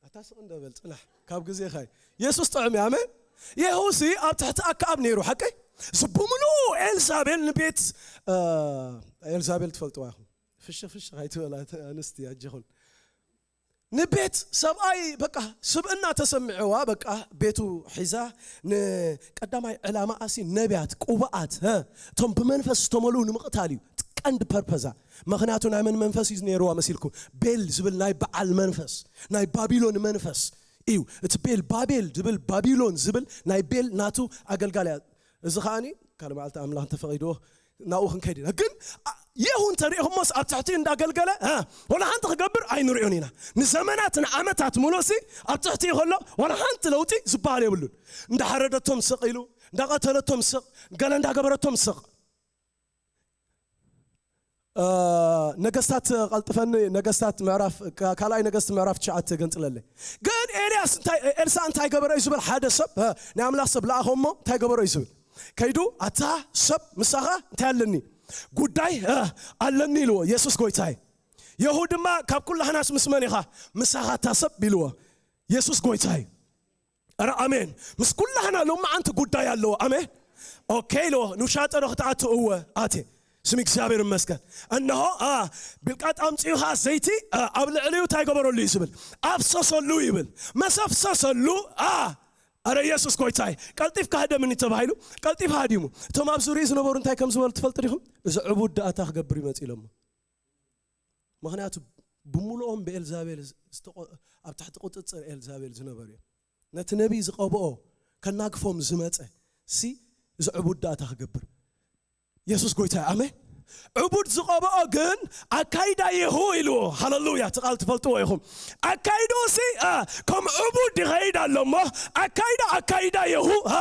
ኣታ ስቕ እንደበል ጽናሕ ካብ ግዜኻ የሱስ ጥዑም ኣሜን የሁ ሲ ኣብ ትሕቲ ኣከኣብ ነይሩ ሓቀይ ዝብምሉ ኤልዛቤል ንቤት ኤልዛቤል ትፈልጥዋ ኢኹም ፍሽኽ ፍሽኽ ኣይትበላ ኣንስቲ ኣጀኹን ንቤት ሰብኣይ በቃ ስብእና ተሰምዐዋ። በቃ ቤቱ ሒዛ ንቀዳማይ ዕላማ ኣሲ ነቢያት፣ ቅቡኣት፣ እ፣ እቶም ብመንፈስ ዝተመልኡ ንምቕታል እዩ ቀንዲ ፐርፐዛ። ምኽንያቱ ናይ መን መንፈስ እዩ ነይርዋ መሲልኩም? ቤል ዝብል ናይ በዓል መንፈስ፣ ናይ ባቢሎን መንፈስ እዩ። እቲ ቤል ባቤል ዝብል፣ ባቢሎን ዝብል ናይ ቤል ናቱ ኣገልጋሊ እያ። እዚ ከዓኒ ካልእ መዓልቲ ኣምላኽ እንተፈቒድዎ ናብኡ ክንከይድ ኢና። ግን፣ አ፣ የሁ እንተሪኢኹሞስ ኣብ ትሕቲ እንዳገልገለ፣ እ፣ ወላ ሓንቲ ክገብር ኣይንሪኦን ኢና። ንዘመናት ንዓመታት ሙሉእሲ ኣብ ትሕቲ ከሎ ወላ ሓንቲ ለውጢ ዝበሃል የብሉን። እንዳሓረደቶም ስቕ ኢሉ፣ እንዳቐተለቶም ስቕ፣ ገለ እንዳገበረቶም ስቕ። እ፣ ነገስታት ቀልጥፈኒ፣ ነገስታት ምዕራፍ፣ ካ-፣ ካልኣይ ነገስት ምዕራፍ ትሽዓተ ገንጽለለይ። ግን ኤልያስ እንታይ፣ ኤልሳ እንታይ ገበረ እዩ ዝብል ሓደ ሰብ፣ እ፣ ናይ ኣምላኽ ሰብ ለኣኸሞ እንታይ ገበረ እዩ ዝብል። ከይዱ ኣታ ሰብ ምሳኻ እንታይ ኣለኒ? ጉዳይ፣ እ፣ ኣለኒ ኢልዎ የሱስ ጎይታይ። የሁ ድማ ካብ ኩላህናስ ምስ መን ኢኻ? ምሳኻ ኣታ ሰብ ኢልዎ የሱስ ጎይታይ። ኧረ ኣሜን። ምስ ኩላህና ሎማዓንቲ ጉዳይ ኣለዎ። ኣሜን። ኦኬ ኢልዎ። ንውሻጠ ዶ ክትኣቱ? እወ ኣቴ። ስም እግዚኣብሔር ይመስገን። እነሆ፣ አ፣ ቢልቃጥ ኣምጺኡ ኸዓ ዘይቲ፣ አ፣ ኣብ ልዕሊኡ እንታይ ገበረሉ እዩ ዝብል? ኣፍሰሰሉ ይብል። መሰፍሰሰሉ፣ አ፣ ኣረ ኢየሱስ ጎይታይ፣ ቀልጢፍካ ህደምኒ ተባሂሉ፣ ቀልጢፍ ሃዲሙ። እቶም ኣብ ዙሪኡ ዝነበሩ እንታይ ከም ዝበሉ ትፈልጡ ዲኹም? እዚ ዕቡድ ደኣ እንታይ ክገብር ይመጽእ ኢሎሞ። ምኽንያቱ ብምሉኦም ብኤልዛቤል ዝተቆ-፣ ኣብ ትሕቲ ቁጽጽር ኤልዛቤል ዝነበሩ እዮም። ነቲ ነቢይ ዝቐብኦ ከናግፎም ዝመጸ ሲ እዚ ዕቡድ ደኣ እንታይ ክገብር? የሱስ ጎይታ እዩ። ኣሜን። ዕቡድ ዝቐብኦ ግን ኣካይዳ የሁ ኢልዎ። ሃሌሉያ። እቲ ቃል ትፈልጥዎ ኢኹም። ኣካይድኡ ሲ፣ አ፣ ከም ዕቡድ ይኸይድ ኣሎ እሞ ኣካይዳ፣ ኣካይዳ የሁ፣ አ፣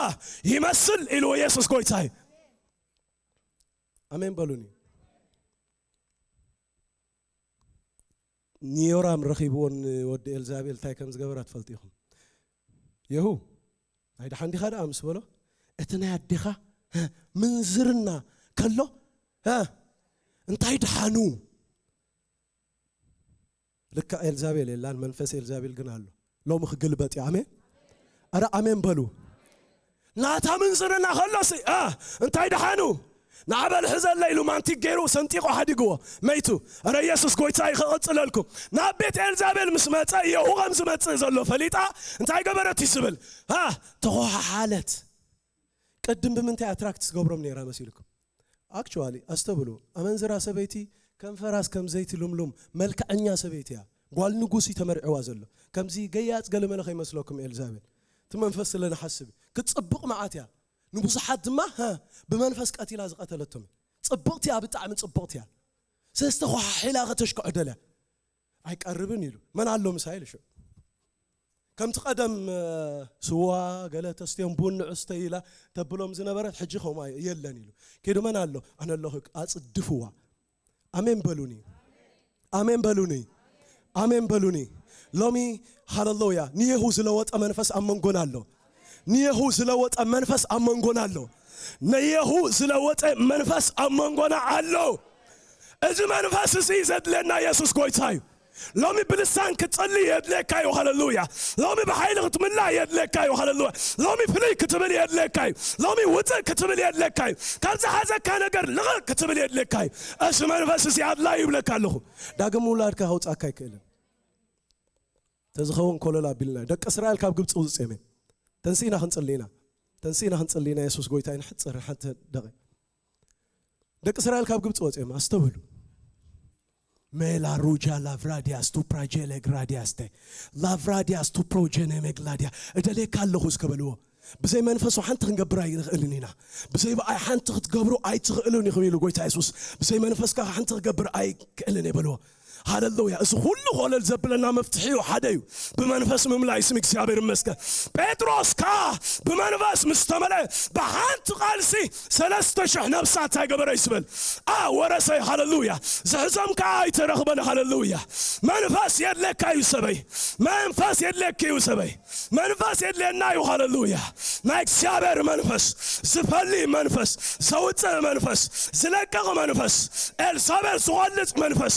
ይመስል ኢልዎ የሱስ ጎይታ እዩ። ኣሜን በሉኒ። ንዮራም ረኺብዎ ንወዲ ኤልዛቤል እንታይ ከም ዝገበራ ትፈልጡ ኢኹም። የሁ፣ ናይ ደሓን ዲኻ ደኣ ምስ በሎ፣ እቲ ናይ ኣዴኻ፣ እ፣ ምንዝርና ከሎ፣ እ፣ እንታይ ደሓኑ? ልክዕ ኤልዛቤል የላን፣ መንፈስ ኤልዛቤል ግን ኣሎ። ሎሚ ክግልበጥ እዩ። ኣሜን። ኣረ ኣሜን በሉ። ናታ ምንዝርና ከሎሲ፣ እ፣ እንታይ ደሓኑ? ንዓ በል ሕዘለይ ኢሉ ማንቲግ ገይሩ ሰንጢቑ ሓዲግዎ። መይቱ። ኣረ ኢየሱስ ጎይታ እዩ። ክቕጽለልኩም። ናብ ቤት ኤልዛቤል ምስ መጸ፣ የሁ ከም ዝመጽእ ዘሎ ፈሊጣ፣ እንታይ ገበረት እዩ ዝብል? እ፣ ተኾሓሓለት። ቅድም ብምንታይ ኣትራክት ዝገብሮም ነይራ መሲልኩም? ኣክቹዋሊ፣ ኣስተብሉ። ኣመንዝራ ሰበይቲ ከንፈራስ ከም ዘይቲ ልምሉም፣ መልክዐኛ ሰበይቲ እያ። ጓል ንጉስ እዩ ተመርዕዋ ዘሎ። ከምዚ ገያጽ ገለመለ ከይመስለኩም ኤልዛቤል። እቲ መንፈስ ስለ ንሓስብ እዩ። ክትጽብቕ መዓት እያ። ንብዙሓት ድማ፣ ሀ፣ ብመንፈስ ቀቲላ ዝቐተለቶም እዩ። ጽብቕቲ እያ፣ ብጣዕሚ ጽብቕቲ እያ። ስለዚ ተኾሓሒላ ከተሽክዖ ደልያ። ኣይቀርብን ኢሉ። መን ኣሎ ምሳይ ኢሉ ሽዑ። ከምቲ ቀደም፣ እ፣ ስዋ ገለ ተስትዮም ቡን ንዑስተይ ኢላ ተብሎም ዝነበረት ሕጂ ከምኡ ኣይ-፣ የለን ኢሉ። ከይዱ መን ኣሎ? ኣነ ኣለኹ፣ ኣጽድፍዋ። ኣሜን በሉኒ። ኣሜን በሉኒ። ኣሜን በሉኒ። ሎሚ ሃሌሉያ፣ ንየሁ ዝለወጠ መንፈስ ኣብ መንጎና ኣሎ። ንየሁ ዝለወጠ መንፈስ ኣብ መንጎና ኣሎ። ንየሁ ዝለወጠ መንፈስ ኣብ መንጎና ኣሎ። እዚ መንፈስ እዚ ዘድለና የሱስ ጎይታ እዩ። ሎሚ ብልሳን ክትጸሊ የድልየካ እዩ። ሃሌሉያ። ሎሚ ብሓይሊ ክትምላእ የድልየካ እዩ። ሃሌሉያ። ሎሚ ፍልይ ክትብል የድልየካ እዩ። ሎሚ ውጽእ ክትብል የድልየካ እዩ። ካብ ዝሓዘካ ነገር ልቕቕ ክትብል የድልየካ እዩ። እዚ መንፈስ እዚ ኣድላይ ይብለካ ኣለኹ። ዳግም ምውላድካ ከውጻካ ኣይክእልን። ተዝኸውን ኮለል ኣቢልና። ደቂ እስራኤል ካብ ግብጺ ውጽኦም እዮም። ተንስኢና ክንጽሊ ኢና። ተንስኢና ክንጽሊ ኢና። የሱስ ጎይታ እዩ። ንሕጽር ሓንቲ ደቂ-፣ ደቂ እስራኤል ካብ ግብጺ ወጽኦም። ኣስተውህሉ። ሜላ ሩጃ ላቭራዲያስ ቱ ፕራጀለ ግራዲያስተ። ላቭራዲያስ ቱ ፕሮጀነ መግላዲያ። እደልየካ ኣለኹ እስከ በልዎ። ብዘይ መንፈሱ ሓንቲ ክንገብር ኣይንኽእልን ኢና። ብዘይ ብኣይ ሓንቲ ክትገብሩ ኣይትኽእሉን ኢኹም ኢሉ ጎይታ የሱስ። ብዘይ መንፈስካ ሓንቲ ክገብር ኣይክእልን እየ በልዎ። ሃሌሉያ። እዚ ኩሉ ኮለል ዘብለና መፍትሒ እዩ፣ ሓደ እዩ። ብመንፈስ ምምላእ ስም እግዚኣብሔር ይመስገን። ጴጥሮስ ከኣ ብመንፈስ ምስ ተመልአ ብሓንቲ ቃልሲ ሰለስተ ሽሕ ነብሳት ኣይገበረ ይስበል። ኣ፣ ወረሰ። ሃሌሉያ። ዝሕዞም ከኣ ኣይተረኽበን። ሃሌሉያ። መንፈስ የድለካ እዩ ሰበይ። መንፈስ የድለኪ እዩ ሰበይ። መንፈስ የድልየና እዩ። ሃሌሉያ። ናይ እግዚኣብሔር መንፈስ፣ ዝፈሊ መንፈስ፣ ዘውፅእ መንፈስ፣ ዝለቅቕ መንፈስ፣ ኤልሳቤል ዝቖልፅ መንፈስ፣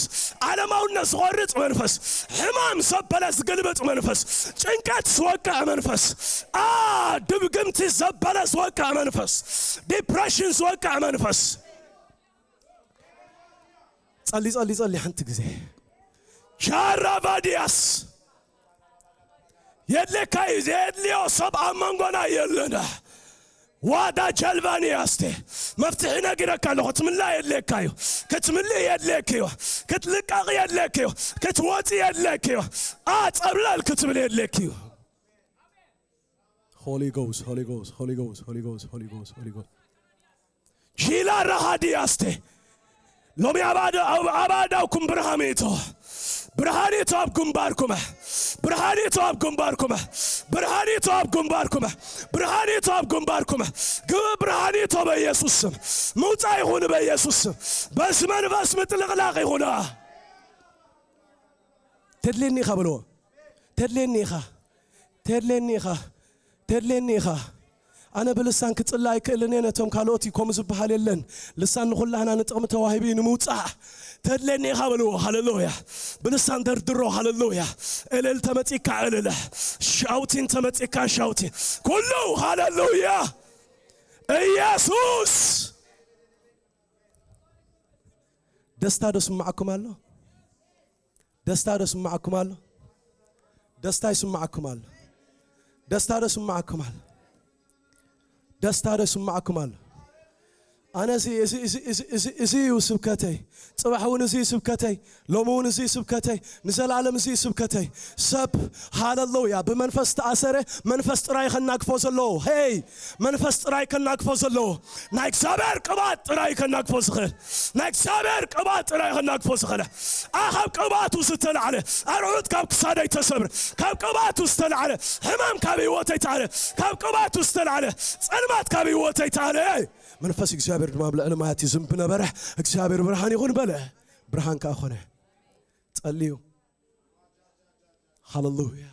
ዓለማውነት ዝቖርፅ መንፈስ፣ ሕማም ዘበለ ዝግልብጥ መንፈስ፣ ጭንቀት ዝወቅዕ መንፈስ፣ ኣ፣ ድብግምቲ ዘበለ ዝወቅዕ መንፈስ፣ ዲፕሬሽን ዝወቅዕ መንፈስ። ጸሊ፣ ጸሊ፣ ጸሊ ሓንቲ ግዜ። ቻራቫዲያስ የድልየካ እዩ። ዘየድልዮ ሰብ ኣብ መንጎና የለን። ዋዳ ጀልባኒ ኣስቴ፣ መፍትሒ ነጊረካ ኣለኹ። ክትምላ የድልየካ እዩ። ክትምልእ የድልየክ እዩ። ክትልቀቕ የድልየክ እዩ። ክትወፂ የድልየክ እዩ። ኣፀብለል ክትብል የድልየክ እዩ። Holy Ghost, Holy Ghost, Holy Ghost, Holy Ghost, Holy Ghost, Holy Ghost. ሺላ ራሃዲ ኣስቴ፣ ሎሚ ኣብ ኣደ-፣ ኣብ፣ ኣብ ኣእዳውኩም ብርሃን ይእቶ። ብርሃን ይእቶ ኣብ ግንባርኩም። ብርሃን ይእቶ ኣብ ግንባርኩም። ብርሃን ይእቶ ኣብ ግንባርኩም። ብርሃን ይእቶ ኣብ ግንባርኩም። ግብ ብርሃን ይእቶ በኢየሱስ ስም። ምውጻእ ይኹን በኢየሱስ ስም። በዚ መንፈስ ምጥልቕላቕ ይኹን። ተድልየኒ ኢኻ በልዎ። ተድልየኒ ኢኻ። ተድልየኒ ኢኻ። ተድልየኒ ኢኻ። ኣነ ብልሳን ክጽሊ ኣይክእልን እየ፣ ነቶም ካልኦት እዩ፣ ከምኡ ዝበሃል የለን። ልሳን ንኹላህና ንጥቕሚ ተዋሂቡ እዩ፣ ንምውጻእ። ተድልየኒ ኢኻ በልዎ። ሃሌሉያ። ብልሳን ደርድሮ። ሃሌሉያ። እልል ተመጺካ እልል። ሻውቲን ተመጺካ ሻውቲን። ኩሉ። ሃሌሉያ። ኢየሱስ። ደስታ ዶ ስምዓኩም ኣሎ? ደስታ ዶ ስምዓኩም ኣሎ? ደስታ ይስምዓኩም ኣሎ? ደስታ ዶ ስምዓኩም ኣሎ? ደስታ ዶ ስምዓኩም ኣሎ? ኣነ እዚ፣ እዚ፣ እዚ፣ እዚ፣ እዚ፣ እዚ እዩ ስብከተይ። ጽባሕ እውን እዚ እዩ ስብከተይ። ሎሚ እውን እዚ እዩ ስብከተይ። ንዘለኣለም እዚ እዩ ስብከተይ። ሰብ፣ ሃለሉያ፣ ብመንፈስ ተኣሰረ፣ መንፈስ ጥራይ ከናግፎ ዘለዎ። ሄይ፣ መንፈስ ጥራይ ከናግፎ ዘለዎ። ናይ እግዚኣብሔር ቅባት ጥራይ ከናግፎ ዝኽእል። ናይ እግዚኣብሔር ቅባት ጥራይ ከናግፎ ዝኽእል። ኣ፣ ካብ ቅባቱ ዝተላዕለ ኣርዑት ካብ ክሳደይ ተሰብረ። ካብ ቅባቱ ዝተላዕለ ሕማም ካብ ህይወተይ ተኣለ። ካብ ቅባቱ ዝተላዕለ ጸልማት ካብ ህይወተይ ተኣለ። መንፈስ እግዚኣብሔር ድማ ኣብ ልዕሊ ማያት ይዝንብ ነበረ። እግዚኣብሔር ብርሃን ይኹን በለ። ብርሃን ከኣ ኾነ። ጸልዩ። ሃሌሉያ።